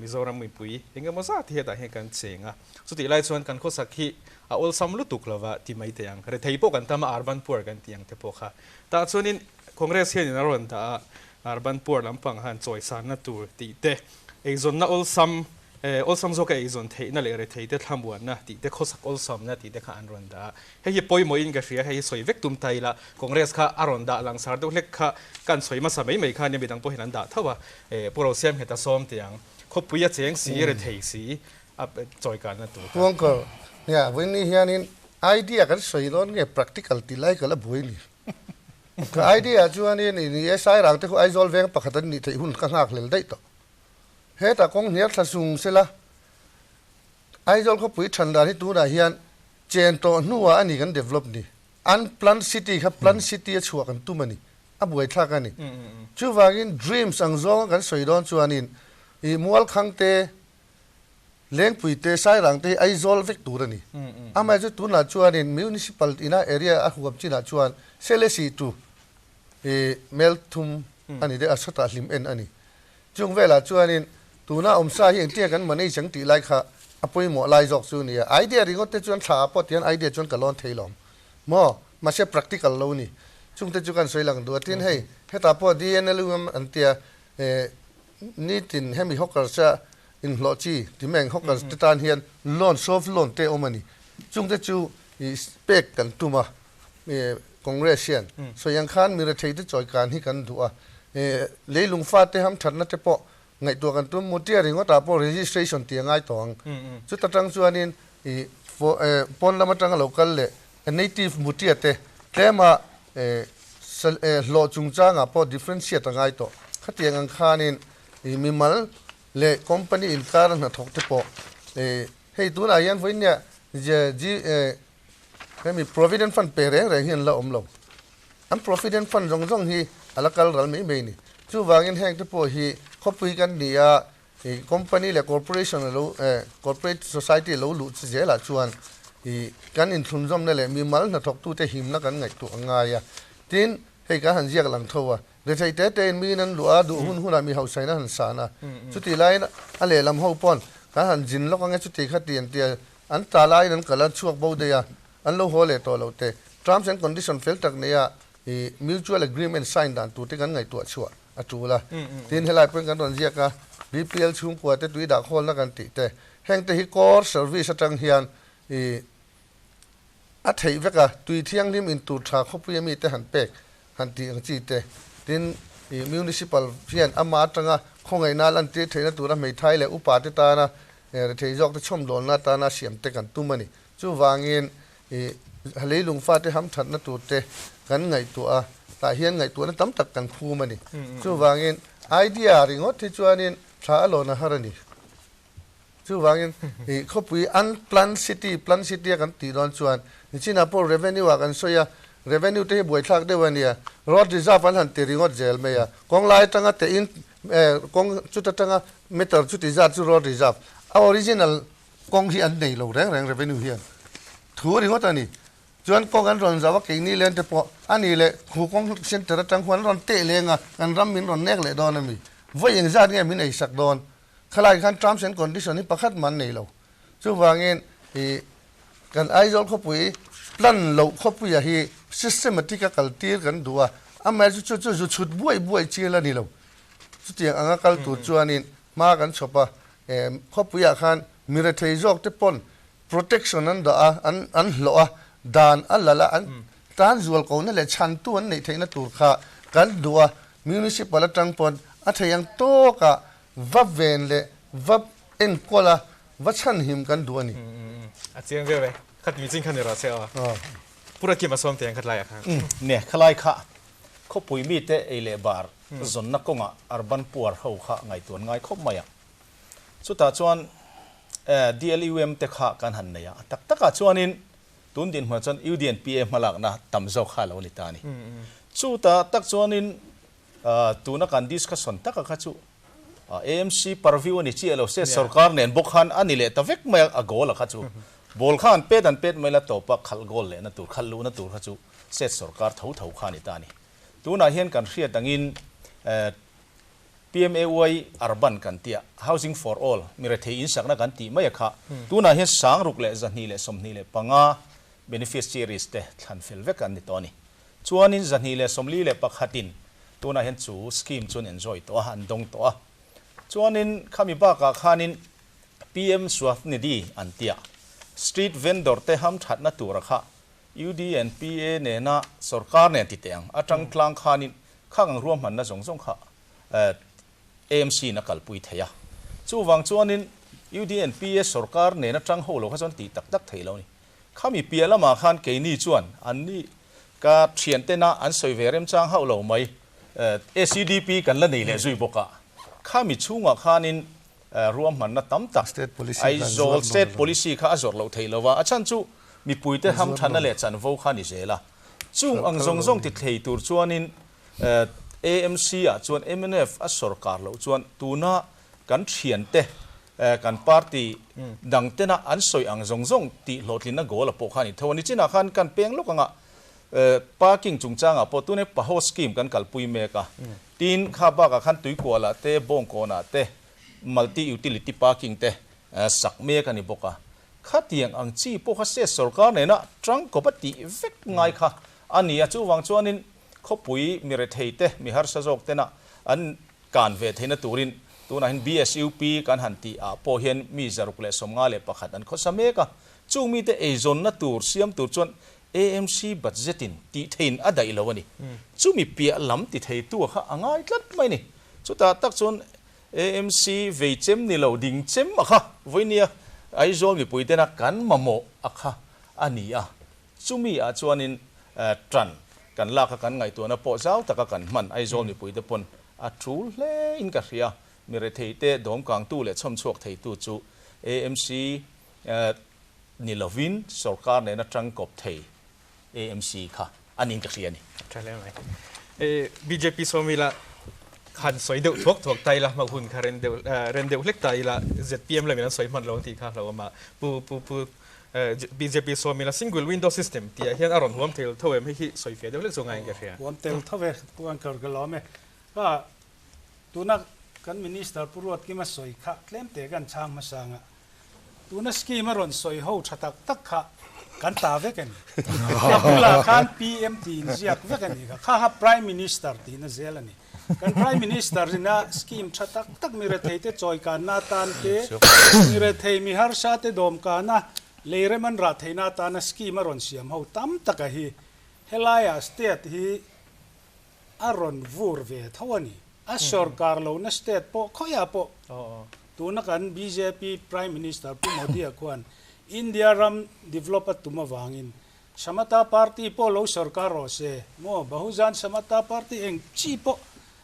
Mizoram mipui eng emaw zat hi hetah hian kan cheng a. Chutih lai chuan kan khawsak hi a awlsam lutuk lova ti mai teh ang. Rethei pawh kan tam a, urban poor kan tih ang te pawh kha. Tah chuanin Congress hianin a rawn dah a, Urban poor lampang han chawisanna tur tih te, eizawnna awlsam, awlsam zawka eizawn theihna leh rethei te thlamuanna tih te, khawsak awlsamna tih te kha an rawn dah a. Hei hi pawimawhin ka hria, hei hi sawi vek tum ta ila, Congress kha a rawn dah langsar deuh hlek kha kan sawi hmasa mai mai kha nia midang pawhin an dah tho a, Pu Rosiam Ngheta sawm tih ang, khawpui a cheng si, rethei si, a chawikanna tur kha. Tuangkawr, nia, vawiin hianin idea kan sawi dawn nge practical tih lai ka la buai ni. Ka idea chuanin i ni e, Sairang te khu Aizawl veng pakhat an nih theih hun ka nghak hlel daih tawh. Hetah kawng hniar thla sung sela, Aizawl khawpui than dan hi tunah hian chen tawh hnuah a ni kan develop ni. Unplanned city kha planned city a chhuah kan tum a ni. A buaithlak a ni. Chuvangin dreams ang zawnga kan sawi dawn chuanin i Mualkhang te, Lengpui te, Sairang te hi Aizawl vek tur a ni. Amaherawhchu chu tunah chuanin Municipal ina area a huam chinah chuan Selesih tu i Melthum a ni deuh a, sawtah hlim en a ni. Chung velah chuanin tuna awmsa hi engtinge kan manage ang tih lai kha a pawimawh lai zawk chu a ni a. Idea ringawt te chuan thla ah pawh tihian idea chuan ka lawn thei lawm maw? Mahse practical lo a ni. Chungte chu kan sawi lang duh a. Tin hei hetah pawh DNLUM an tia nitin hemi hawkers a Inhlawh chi ti mai ang hawkers te tan hian loan, soft loan te awm a ni. Chungte chu i pek kan tum a, Congress hian sawi ang khan mi rethei te chawi kan hi kan duh a, leilung fate hamthatna te pawh ngaihtuah kan tum. Mutia ringawtah pawh registration tih a ngai tawh ang. Chuta tang chuanin i pawn lam atanga lo kal leh native mutia te tlema hlawh chungchangah pawh differentiate a ngai tawh. Khatiang ang khanin i mimal leh company inkar a hnathawk te pawh eh hei tunah hian vawinia G eh hemi provident fund pe reng reng hi an la awm lo. An provident fund zawng zawng hi a la kal ral mai mai a ni. Chuvangin heng te pawh hi khawpui kan ni a, ih company leh corporation a lo eh corporate society a lo luh chi zelah chuan ih kan inthlunzawmna leh mimal hnathawktute himna kan ngaihtuah a ngai a. Tin, hei kan han ziak lang tho a. Rethei te tein miin an luh a, duh hun hunah mi hausain a han san a. Chutih laiin a lehlam ho pawn kan han zin lawk ange chuti kha ti an ti a, an ta laiin an kal a, chhuak bo daih a, an lo haw leh tawh loh te. Terms and condition fel tak neia ih mutual agreement sign dan tur te kan ngaihtuah chhuah a tul a. Tin, helai pawhin kan rawn ziak a, BPL chhungkua te tui dah khawlna kan tih te, heng te hi core service atang hian ih A theih vek a, tui thianghlim in tur tha khawpuia mite han pek han tih ang chi te. Tin, ih Municipal hian ama atanga khawngaihna lantir theihna tura hmeithai leh upa te tana rethei zawk te chhawmdawnna atana siam te kan tum a ni. Chuvangin, ih leilung fate hamthatna tur te kan ngaihtuah a, tah hian ngaihtuahna tam tak kan phum a ni. Chuvangin, idea ringawt hi chuanin thla a lawn a har a ni. Chuvangin i khawpui unplanned city, planned city a kan tih dawn chuan nichinah pawh revenue ah kan sawi a, revenue te hi buaithlak deuh a nia, road reserve an han ti ringawt zel mai a, kawng lai atanga teh in kawng chuta tanga meter chuti zat chu road reserve, a original kawng hi an nei lo reng reng revenue hian thu ringawt a ni. Chuan kawng an rawn zauh a, keini lente pawh a ni leh khu kawng center atang khuan an rawn teh leng a, kan ram min rawn nek leh dawn a mi? Vawi engzat nge min eisak dawn? Khalai khan terms and condition hi pakhat mah an nei lo. Chuvangin i kan Aizawl khawpui plan loh khawpuia hi systematic a kal tir kan duh a, amaherawhchu chu chu zu chhut buai buai chial a ni lo. Chutiang anga kal tur chuanin hma kan chhawp a, khawpuiah khan mi rethei zawk te pawn protection an dah a, an an hlawh a, dan a lal a, an tan zual kohna leh chhantu an neih theihna tur kha kan duh a, municipal atang pawn a thei ang tawkah va ven leh va enkawl a, va chhanhim kan duh a ni. A chiang viau e, khat mi chin kha ni rawh se aw. Pura kim a sawm teh ang khat laiah khan. Ne, khalai kha khawpui mite ei leh bar zawnna kawngah urban poor ho kha ngaihtuan ngai khawp mai a. Chutah chuan DLUM te kha kan han nei a, a tak takah chuanin tun dinhmunah chuan UDNPA hmalakna tam zawk kha a lo ni ta a ni. Chutah tak chuanin tuna kan discussion taka kha chu AMC purview a ni chiah lo, state sorkar nen bawk khan a ni leh ta vek mai a, a goal a kha chu. Ball kha an pet an pet mai la tawp a, khalh goal lehna tur, khalh luhna tur kha chu state sorkar tho tho kha a ni ta a ni. Tunah hian kan hriat angin PMAY Urban kan tih a, Housing for All, mi rethei insakna kan tih mai a kha. Tunah hian sangruk leh 225 beneficiaries te thlan fel vek an ni tawh a ni. Chuanin 241 in tunah hian chu scheme chu an enjoy tawh a, an dawng tawh a. Chuanin khami bakah khanin PM Swahnidhi an tih a, street vendor te hamthatna tura kha UDNPA nena sorkar nen ti teh ang, atang tlang khanin khang ang ruahmanna zawng zawng kha AMC in a kalpui thei a. Chuvang chuanin UDNPA sorkar nena tang ho lo kha chuan tih tak tak thei lo a ni. Khami piah lamah khan keini chuan anni ka thiantena an sawi ve remchang hauh lo mai ACDP kan la nei leh zui bawk a. Khami chhungah khanin ruahmanna tam tak Aizawl State Policy kha a zawrh loh theih lo va, a chhan chu mipuite hamthanna leh chanvo kha a ni zel a. Chung ang zawng zawng ti thlei tur chuanin AMC ah chuan mnf a sawrkar loh chuan tuna kan thiante kan party dang tena an sawi ang zawng zawng tih hlawhtlinna goal a pawh kha a ni tho a. Nichinah khan kan peng lawk anga parking chungchangah pawh tuna Paho scheme kan kalpui mek a. Tin, kha bakah khan Tuikualah te, Bawngkawnah te multi utility parking te sak mek a ni bawk a. Khatiang ang chi pawh kha state sorkar nena tangkawp a tih vek ngai kha a ni a. Chuvang chuanin khawpui mi rethei te, mi harsa zawk tena an kan ve theihna turin tunah hian BSUP kan han tih ah pawh hian mi 651 an khawsa mek a. Chung mite eizawnna tur siam tur chuan AMC budget in tih theiin a daih lo a ni. Chumi piah lam ti theitu kha a ngai tlat mai a ni. Chutah tak chuan AMC vei chem ni lo ding chem a kha vawinia Aizawl mipui tena kan mamawh a kha a ni a. Chumi ah chuanin tan kan lak a kan ngaihtuahna pawh zau taka kan hman Aizawl mipui te pawn a tul hle in ka hria. Mi rethei te dawmkangtu leh chhawmchhuak theitu chu AMC ni lovin sorkar nena tangkawp thei AMC kha a niin ka hria a ni. Tha hle mai. Bjp sawmila han sawi deuh thuak thuak ta ila, hma hun kha ren deuh ren deuh hlek ta ila, zpm lamin an sawi hman lo ang tih kha hlauh awm a. Pu pu pu bjp sawmila single window system tih ah hian a rawn huam tel tho em? Hei hi sawi fiah deuh hlek chu ngaiin ka hria. Huam tel tho e, Pu Anchor ka lawm e. Ka tuna kan Minister Pu Ruatkima sawi kha tlem te kan chhang hmasa ang a. Tuna scheme a rawn sawi ho tha tak tak kha kan ta vek a ni. A bulah khan PM tiin ziak vek a ni kha. Kha kha Prime Minister tiin a zel a ni. Kan Prime Minister ina scheme tha tak tak mi rethei te chawi kanna atan te, mi rethei mi harsa te dawm kana lei rem an rah theihna atana scheme a rawn siam ho tam taka hi helaiah state hi a rawn vur ve tho a ni. A sorkar lohna state pawh khawiah pawh tuna kan bjp Prime Minister Pu Modi-a khuan India ram develop a tum avangin Samata Party pawh lo sorkar rawh se maw, Bahujan Samata Party eng chi pawh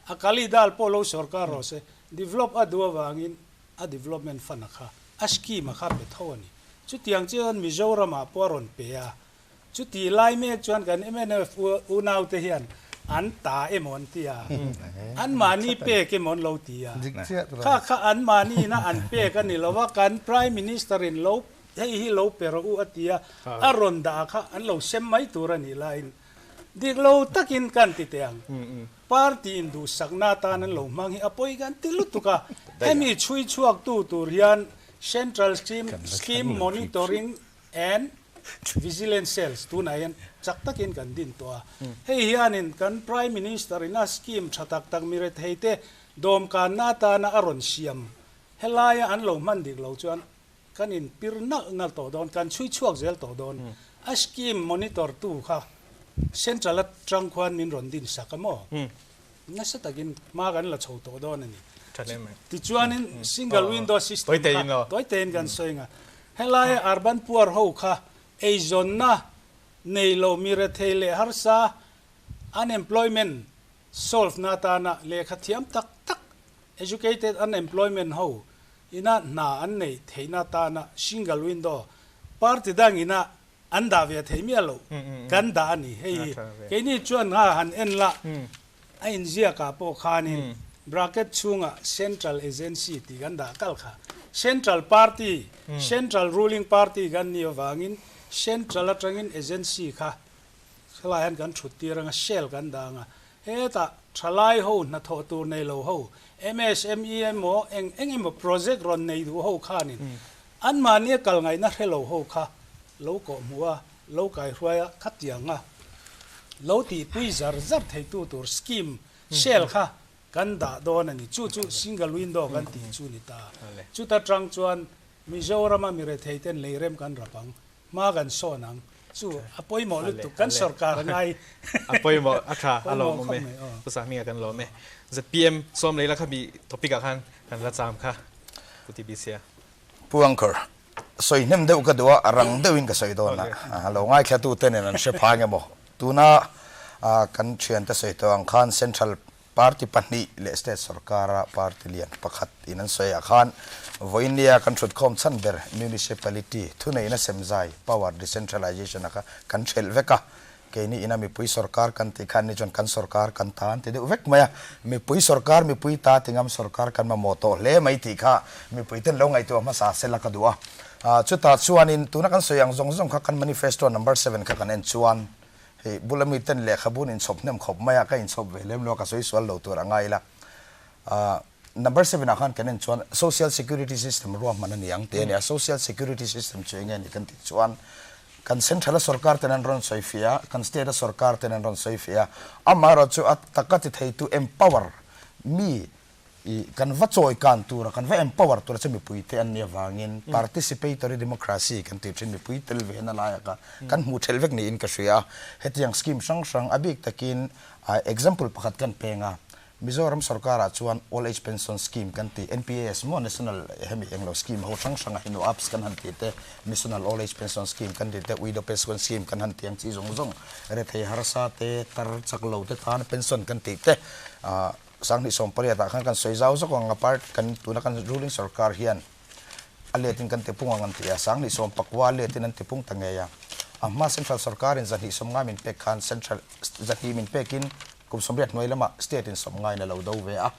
Akali Dal pawh lo sorkar rawh se, develop a duh avangin a development fund a kha a scheme a kha pe tho a ni. Chutiang chuan Mizoramah pawh a rawn pe a, Chutih lai mek chuan kan mnf unaute hian an ta emaw an ti a, anmahni pek emaw an lo ti a. Kha kha anmahniina an pek a ni lo a, kan Prime Minister in lo hei hi lo pe rawh u a ti a, a rawn dah kha an lo sem mai tur a nih laiin dik lo takin kan ti teh ang. Party in duhsakna atan an lo hmang hi a pawi kan ti lutuk a, hemi chhui chhuak tu tur hian Central Scheme Monitoring and Vigilance Cells tunah hian chak takin kan din tawh a. Hei hianin kan Prime Minister in a scheme tha tak tak mi rethei te dawmkanna atana a rawn siam helaia an lo hman dik lo chuan kan in pir nalh nalh tawh dawn, kan chhui chhuak zel tawh dawn. A scheme monitor tu kha Central atang khuan min rawn din sak a maw? Nasa takin hma kan la chho tawh dawn a ni. Tichuanin single window system kha tawi tein kan sawi ang a. Helaia urban poor ho kha eizawnna nei lo mi rethei leh harsa unemployment solve na atana lehkha thiam tak tak Educated unemployment ho ina hna an neih theihna atana single window party dang ina an dah ve thei miah loh kan dah a ni. Hei hi keini chuan nga han en la a inziakah pawh khanin bracket chhungah central agency tih kan dah kal kha. Central party, central ruling party kan nih avangin central atangin agency kha helai hian kan thut tir anga shell kan dah anga Hetah thalai ho hnathawh tur nei lo ho, MSME emaw eng eng emaw project rawn nei duh ho khanin anmahni a kal ngaihna hre lo ho kha lo kawh hmuh a, lo kaihruai a, khatiang a lo tihpui zar zar theitu tur scheme shell kha kan dah dawn a ni. Chu chu single window kan tih chu ni ta. Chuta tang chuan Mizorama miretheiten leirem kan rap ang. Hma kan sawn ang chu a pawimawh lutuk kan sorkar a ngai. A pawimawh a tha a lawmawm e. Pu Sahminga kan lawm e. ZPM sawm lei la kha mi topic ah khan kan la cham kha Pu TBC a. Pu Anchor, sawi hnem deuh ka duh a, a rang deuhin ka sawi dawn a, lo ngaithla te nen an hre pha nge maw? Tuna kan thiante sawi tawh ang khan Central Party pahnih leh state sorkara party lian pakhat in an sawi ah khan vawinia kan thutkhawm chhan ber municipality thuneihna semzai, power decentralization, a kha kan thelh vek a. Keini ina mipui sorkar kan tih khan ni chuan kan sorkar kan ta an ti deuh vek mai a. Mipui sorkar mipui ta ti ngam sorkar kan mamawh tawh hle mai tih kha mipui ten lo ngaihtuah hmasa sela ka duh a. Chutah chuanin tuna kan sawi ang zawng zawng kha kan manifesto number seven kha kan en chuan Hei bula miten lehkhabun inchhawp hnem khawp mai a, ka inchhawp ve lem lo a, ka sawi sual lo tur a ngai ila. Number seven ah khan kan en chuan social security system ruahman a ni ang tih a ni a, social security system chu enge a ni kan tih chuan kan central a sorkar ten an rawn sawi fiah a, kan state a sorkar ten an rawn sawi fiah a, amaherawhchu a taka ti theitu empower mi I kan va chawi kan tura, kan va empower tura chu mipui te an nih avangin participatory democracy kan tih thin mipui tel ve na laia kha kan hmuh thelh vek niin ka hria a. Hetiang scheme hrang hrang a bik takin example pakhat kan peng a, Mizoram sorkarah chuan Old Age Pension Scheme kan tih, NPAS maw National hemi englo scheme ho hrang hranga henu ups kan han tih te, National Old Age Pension Scheme kan tih te, Widow Pension Scheme kan han tih ang chi zawng zawng, rethei harsa te, tar chak lo te tan pension kan tih te, 2018 ah khan kan sawi zau zawk ang a part kan tuna kan ruling sorkar hian a let in kan tipung ang an ti a, 2019 a let in an tipung ta ngei a, a hma central sorkar in 250 min pek khan central 200 min pek in kum 80 hnuai lamah state in 90 in a lo do ve a,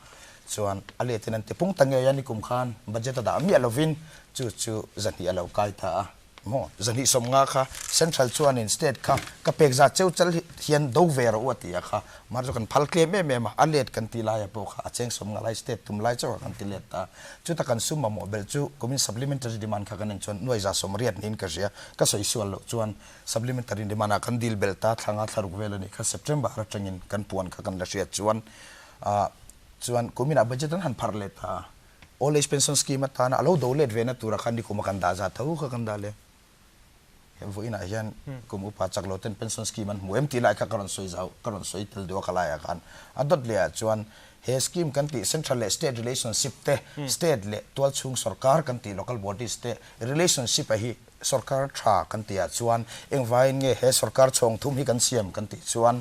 chuan a let in an tipung ta ngei a nikum khan budget a dah miah lovin chu chu 200 a lo kai ta a. Maw? 250 kha Central chuanin State kha ka pek zat cheu chal hian do ve rawh u a ti a kha. Mar chu kan phal tlem em em a, a let kan tih laia pawh kha a cheng 50 lai State tum lai chauh kha kan ti let ta. Chuta kan sum mamawh belh chu kumin Supplementary Demand kha kan en chuan nuai 180 niin ka hria. Ka sawi sual loh chuan Supplementary Demand ah kan dil belh ta thlanga thlaruk vel a nih kha September atangin kan puan kha kan la hriat chuan chuan kuminah budget an han pharh leh ta a. Old Age Pension Scheme atana a lo do let ve na tura khan nikum a kan dah zat tho kha kan dah le. He vawiinah hian kum upa chak lo ten pension scheme an hmu em tih lai kha ka rawn sawi zau, ka rawn sawi tel duh a ka laiah khan. A dawt lehah chuan he scheme kan tih central leh state relationship te, state leh tualchhung sorkar kan tih local bodies te relationship a hi sorkar tha kan tihah chuan engvaiin nge he sorkar chhawng thum hi kan siam kan tih chuan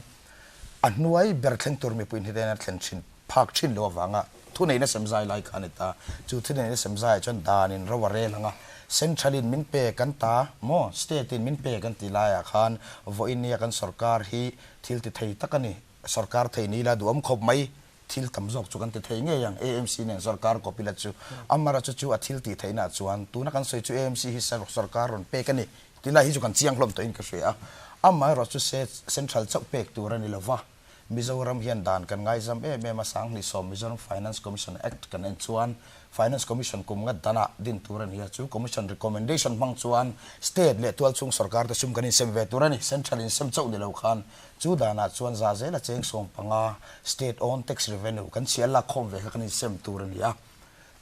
a hnuai ber thleng tur mipui hnitena thlen thin phak thin lo avanga thuneihna semzai lai kha a ni ta. Chu thuneihna semzaiah chuan danin ro a rel ang a, Central in min pe kan ta maw, State in min pe kan tih laiah khan vawiin nia kan sorkar hi thil ti thei tak a ni, sorkar thei ni ila duhawm khawp mai. Thil tam zawk chu kan ti thei ngei ang, AMC nen sorkar kawp ila chu. Amaherawhchu chu a thil tih theihna ah chuan tuna kan sawi chu AMC hi sorkar rawn pek a ni tih lai hi chu kan chiang hlawm tawhin ka hria a. Amaherawhchu se central chauh pek tur a ni lova, Mizoram hian dan kan ngaizam em em a, 2010 Mizoram Finance Commission Act kan en chuan Finance Commission kum ngat danah din tur a ni a, chu Commission recommendation hmang chuan state leh tualchhung sorkar te sum kan insem ve tur a ni, central insem chauh ni lo khan. Chu danah chuan za zela cheng 15 state own tax revenue kan chhiah lak khawm ve kha kan insem tur a ni a,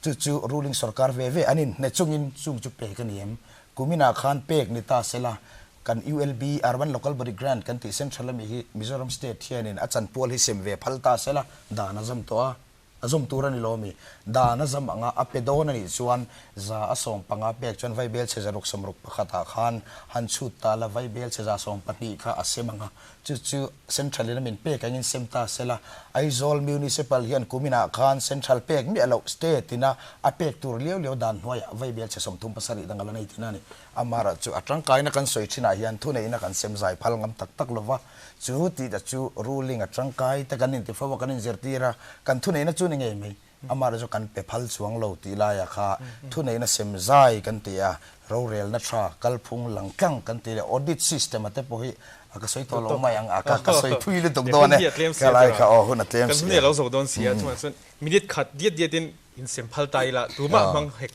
chu chu ruling sorkar ve ve an inhne chungin chung chu pek a ni em? Kuminah khan pek ni ta sela kan ULB, Urban Local Body Grant, kan tih central ami hi Mizoram state hianin a chanpual hi sem ve phal ta sela dan a zam tawh a. A zawm tur a ni lo ami? Dan a zam anga a pe dawn a nih chuan 115 pek chuan Vaibel chhe 661 ah khan han chhut ta la, Vaibel chhe 120 kha a sem anga chu chu Central in a min pek angin sem ta se la, Aizawl Municipal hian kuminah khan Central pek miah loh State ina a pek tur liau liau dan hnuaiah Vaibel chhe 37 dang a la nei thin a ni. Amaherawh chu a tangkaina kan sawi thinah hian thuneihna kan sem zai phal ngam tak tak lova, Chu tih ta chu ruling a tangkai te kan inti fo a, kan inzirtir a, kan thuneihna chu ni ngei mai. Amaherawhchu kan pe phal chuang lo tih laia kha thuneihna sem zai kan ti a, rorelna tha, kalphung lang tlang kan ti leh audit system a te pawh hi a ka sawi tawh lo mai ang a, ka sawi thui lutuk dawn e, ka lai kha aw hun a tlem si a. Kan hun hi a lo zo dawn si a, chuvang chuan minute khat diat diat in insem phal ta ila, tumah hmang hek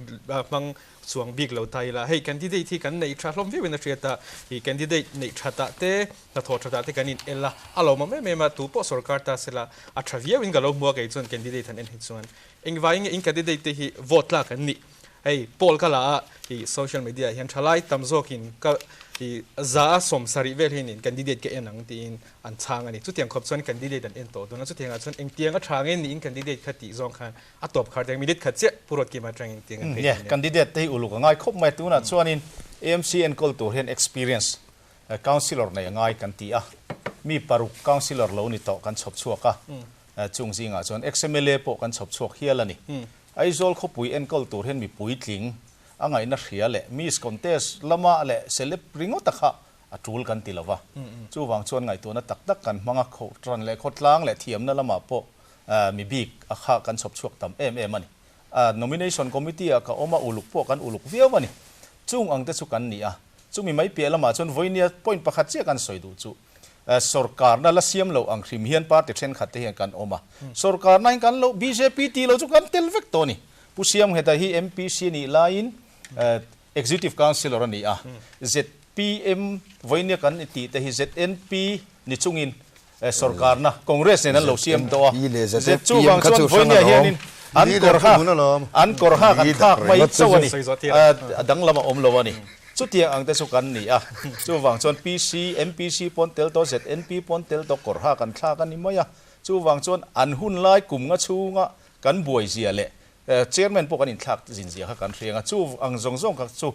hmang chuang bik lo ta ila, hei candidate hi kan neih tha hlawm viau in a hriat a, ih candidate neih that ah te hnathawh that ah te kan in el a, a lawmawm em em a, tu pawh sorkar ta sela a tha viau in ka lo hmu a kei chuan candidate han en hi chuan engvai nge in candidate te hi vote tlak an nih, hei poll ka la a ih social media ah hian thalai tam zawk in ka ih 70% vel hian in candidate ka en ang tiin an chhang a ni, chutiang khawp chuan candidate an en tawh dawn a, chutiang ah chuan engtiang a tha nge niin candidate kha tih zawng khan A tawp khar deng minute khat chiah Pu Ruatkima atangin tiang an phei Nia, candidate te hi uluk a ngai khawp mai. Tunah chuanin AMC enkawl tur hian experience councillor nei a ngai kan ti a. Mi paruk councillor lo ni tawh kan chhawp chhuak a. Chung zingah chuan ex-MLA pawh kan chhawp chhuak hial a ni. Aizawl khawpui enkawl tur hian mi puitling a ngaihna hria leh Miss contest lama leh celeb ringawta kha a tul kan ti lova. Chuvang chuan ngaihtuahna tak tak kan hmang a, khawhran leh khawtlang leh thiamna lamah pawh Mi bik a kha kan chhawp chhuak tam em em a ni. Nomination Committee ah ka awm a, uluk pawh kan uluk viau a ni. Chung ang te chu kan ni a. Chumi mai piah lamah chuan vawinia point pakhat chiah kan sawi duh chu sorkarna la siam loh ang hrim hian party thenkhat te hian kan awm a. Sorkarna hi kan lo bjp tih lo chu kan tel vek tawh a ni. Pu Siamngheta hi MPC nih laiin Executive Councillor a ni a. Zpm vawinia kan tih te hi ZNP ni chungin Sorkarna Congress nen an lo siam tawh a, zet chu vang chuan vawinia hianin an kawr hak an kawr hak an thlak mai chauh a ni, a danglam a awm lo a ni. Chutiang ang te chu kan ni a, chuvang chuan PC, MPC pawn tel tawh, ZNP pawn tel tawh kawr hak an thlak a ni mai a, chuvang chuan an hun lai kum nga chhunga kan buai zia leh Chairman pawh kan inthlak zin zia kha kan hriang a, chu ang zawng zawng kha chu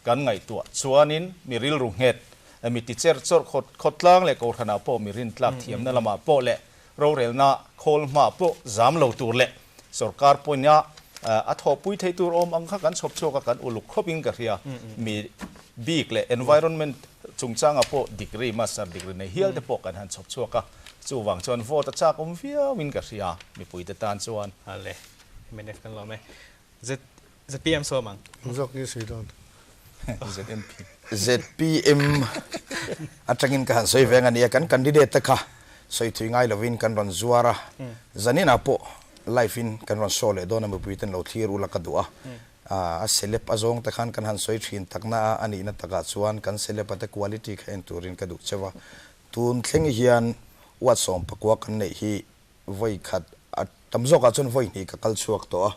kan ngaihtuah chuanin mi rilru nghet, mi ti cher chawrh khawt khawtlang leh kohhranah pawh mi rintlak thiamna lamah pawh leh rorelna khawl hmaah pawh zam lo tur leh sorkar pawina a thawhpui theih tur awm ang kha kan chhawp chhuak a, kan uluk khawpin ka hria. Mi bik leh environment chungchangah pawh degree, master degree nei hial te pawh kan han chhawp chhuak a, chuvang chuan vote a chak awm viauin ka hria mipuite tan chuan. Mnf kan lawm e. Z ZPM sawm ang. Ang zawk nge sawi dawn? ZNP. ZPM atangin ka han sawi veng a nia, kan candidate te kha sawi thui ngai lovin kan rawn zuar a, zaninah pawh live in kan rawn show leh dawn a mipui ten lo thlir ula ka duh a, a celeb a zawng te khan kan han sawi thin takna a, a nihna takah chuan kan celeb a te quality kha en turin ka duh cheu a, tun thleng hian ward 14 kan neih hi Vawi khat a tam zawkah chuan vawi hnih ka kal chhuak tawh a,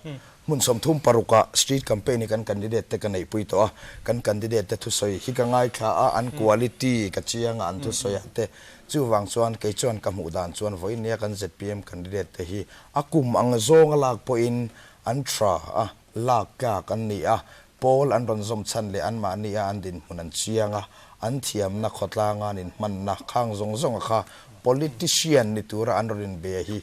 hmun 36 ah street campaign hi kan candidate te ka neihpui tawh a, kan candidate te thusawi hi ka ngaithla a, an quality ka chiang a an thusawi ah te, chuvang chuan kei chuan ka hmuh dan chuan vawi nia kan zpm candidate te hi a kum ang zawnga lak pawhin an tha a, lak tlak an ni a, pawl an rawn zawm chhan leh anmahni a an dinhmun an chiang a, an thiamna khawtlanga an inhmanna khang zawng zawnga kha politician ni tura an rawn inbe hi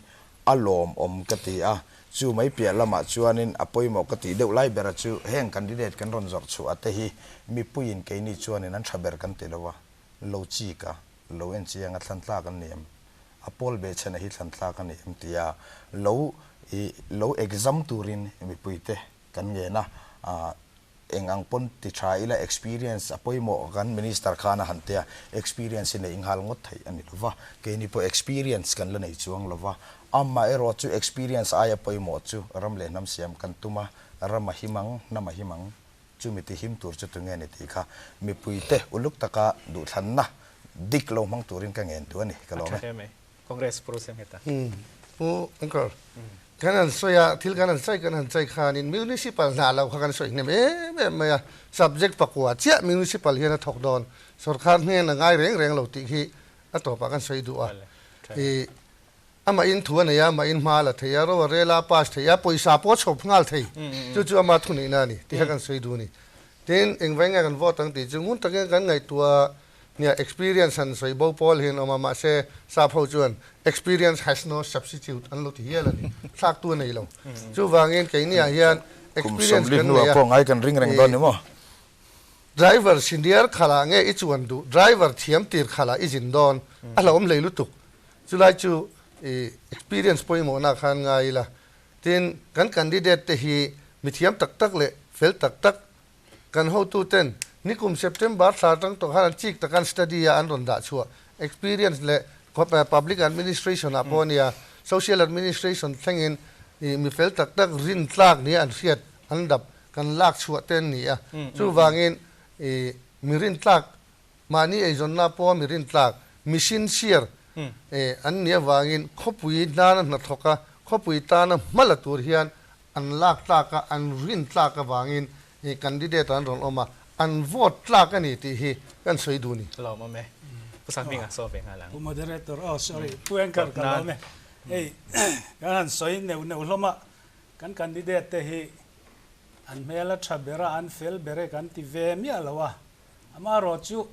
a lawmawm ka ti a, chu mai piah lamah chuanin a pawimawh ka tih deuh lai bera chu heng candidate kan rawn zawrh chhuah te hi mipuiin keini chuanin an tha ber kan ti lo a, lo chik a, lo en chiang a thlan tlak an ni em? A pawl behchhena hi thlan tlak a ni em tia lo i lo exam turin mipuite kan ngen a, eng ang pawn ti tha ila experience a pawimawh kan minister khan a han tia, experience hi neih nghal ngawt theih a ni lova, keini pawh experience kan la nei chuang lova, amaherawh chu experience aia pawimawh chu ram leh hnam siam kan tum a, ram a him ang, hnam a him ang, chumi ti him tur chu tunge ni tih kha mipuite uluk taka duhthlanna dik lo hmang turin ka ngen duh a ni, ka lawm e. Congress Pu Rosem heta. Pu Anchor, kan han sawi a, thil kan han sawi kan han sawi khanin Municipal hna lo kha kan sawi hnem em em mai a, subject pakua chiah Municipal hian a thawk dawn, sorkar hnen a ngai reng reng lo tih hi a tawpah kan sawi duh a. I amahin thu a nei a, amahin hma a la thei a, ro a rel a, a pass thei a, pawisa pawh a chhawp nghal thei, chu chu ama thuneihna a ni tih kha kan sawi duh a ni. Tin, engvai nge kan vote ang tih chu ngun takin kan ngaihtuah Nia, experience han sawi bo pawl hi an awm a, mahse sap ho chuan experience has no substitute an lo ti hial a ni, thlak tu a nei lo. Chuvangin keiniah hian Kum experience sawmli kan hnuah nei a, pawh ngai kan ring reng dawn ni maw? Driver senior khalah nge i chuan duh, driver thiam tir khalah i zin dawn, a hlauhawm hlei lutuk. Chulai chu i experience pawimawhna khan ngai ila. Tin, kan candidate te hi mithiam tak tak leh fel tak tak Kan hotuten nikum September thla atang tawh khan an chik tak an study a an rawn dah chhuah experience leh public administration ah pawh a nia, social administration thlengin ih mi fel tak tak rin tlak nia an hriat an dap kan lak chhuah te an ni a. Chuvangin ih mi rin tlak mahni eizawnna pawha mi rin tlak mi sincere ih an nih avangin khawpui hnana hnathawk a khawpui tana hma la tur hian An lak tlak a, an rin tlak avangin i candidate an rawn awm a, an vote tlak a ni tih hi kan sawi duh ni. Lawm awm e. Pu Sanghminga saw ve nghal ang. Pu Moderator, oh sorry, Pu Anchor ka lawm e. Hei kan han sawi neuh neuh hlawm a, kan candidate te hi an hmel a tha ber a, an fel ber e kan ti ve miah lo a. Amaherawh chu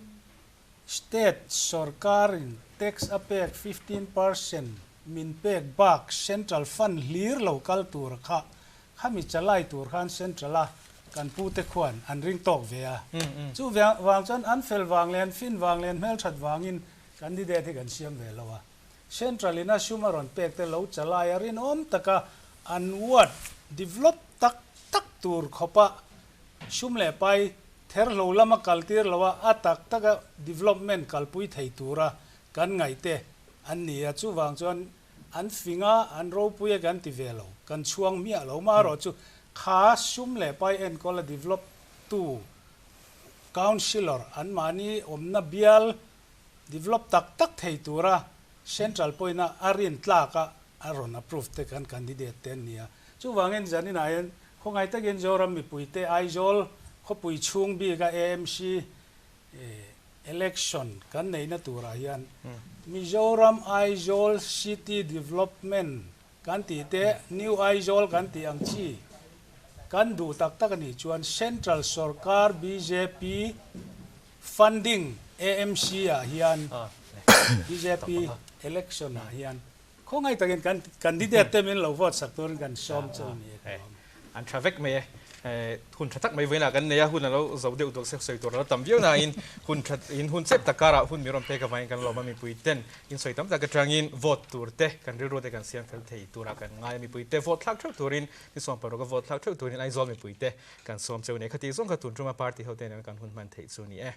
State sorkarin tax a pek 15% min pek bak central fund hlir lo kal tur kha khami chalai tur khan central a kan pu te khuan an ring tawk ve a. Chu vang chuan an fel vang leh an fin vang leh an hmelthat vangin candidate hi kan siam ve lo a. Central in a sum a rawn pek te lo chalai a rinawm taka an ward develop tak tak tur khawpa sum leh pai Therhlo lama kaltir lo a, a tak taka development kalpui thei tura kan ngaihte an ni a, chuvang chuan an fing a, an ropui a kan ti ve lo, kan chhuang miah lo. Marawh chu kha sum leh pai enkawl a develop tu councillor anmahni awmna bial develop tak tak thei tura central pawhin a a rin tlak a, a rawn approve te kan candidate te an ni a. Chuvangin zaninah hian Khawngaih takin Zoram mipuite Aizawl khawpui chhung bika AMC election kan neihna turah hian Mizoram Aizawl City Development kan tih te, New Aizawl kan tih ang chi kan duh tak tak a nih chuan Central sorkar bjp funding AMC ah hian bjp election ah hian Khawngaih takin kan candidate te min lo vote sak turin kan sawm chu a ni e ka lawm. An tha vek mai e. Hun tha tak mai vawiinah kan nei a, hun a lo zo deuh deuh sek sawi tur a lo tam viau nain hun tha in hun chep tak karah hun mi rawn pek avangin kan lawm a, mipui ten in sawi tam tak atangin vote tur te kan rilru te kan siam fel thei turah kan ngai a, mipui te vote thlak theuh turin ni sawm paruk a vote thlak theuh turin Aizawl mipui te kan sawm cheu a ni. Khatih zawng kha tun tuma party ho te nen kan hun hman theih chu a ni e.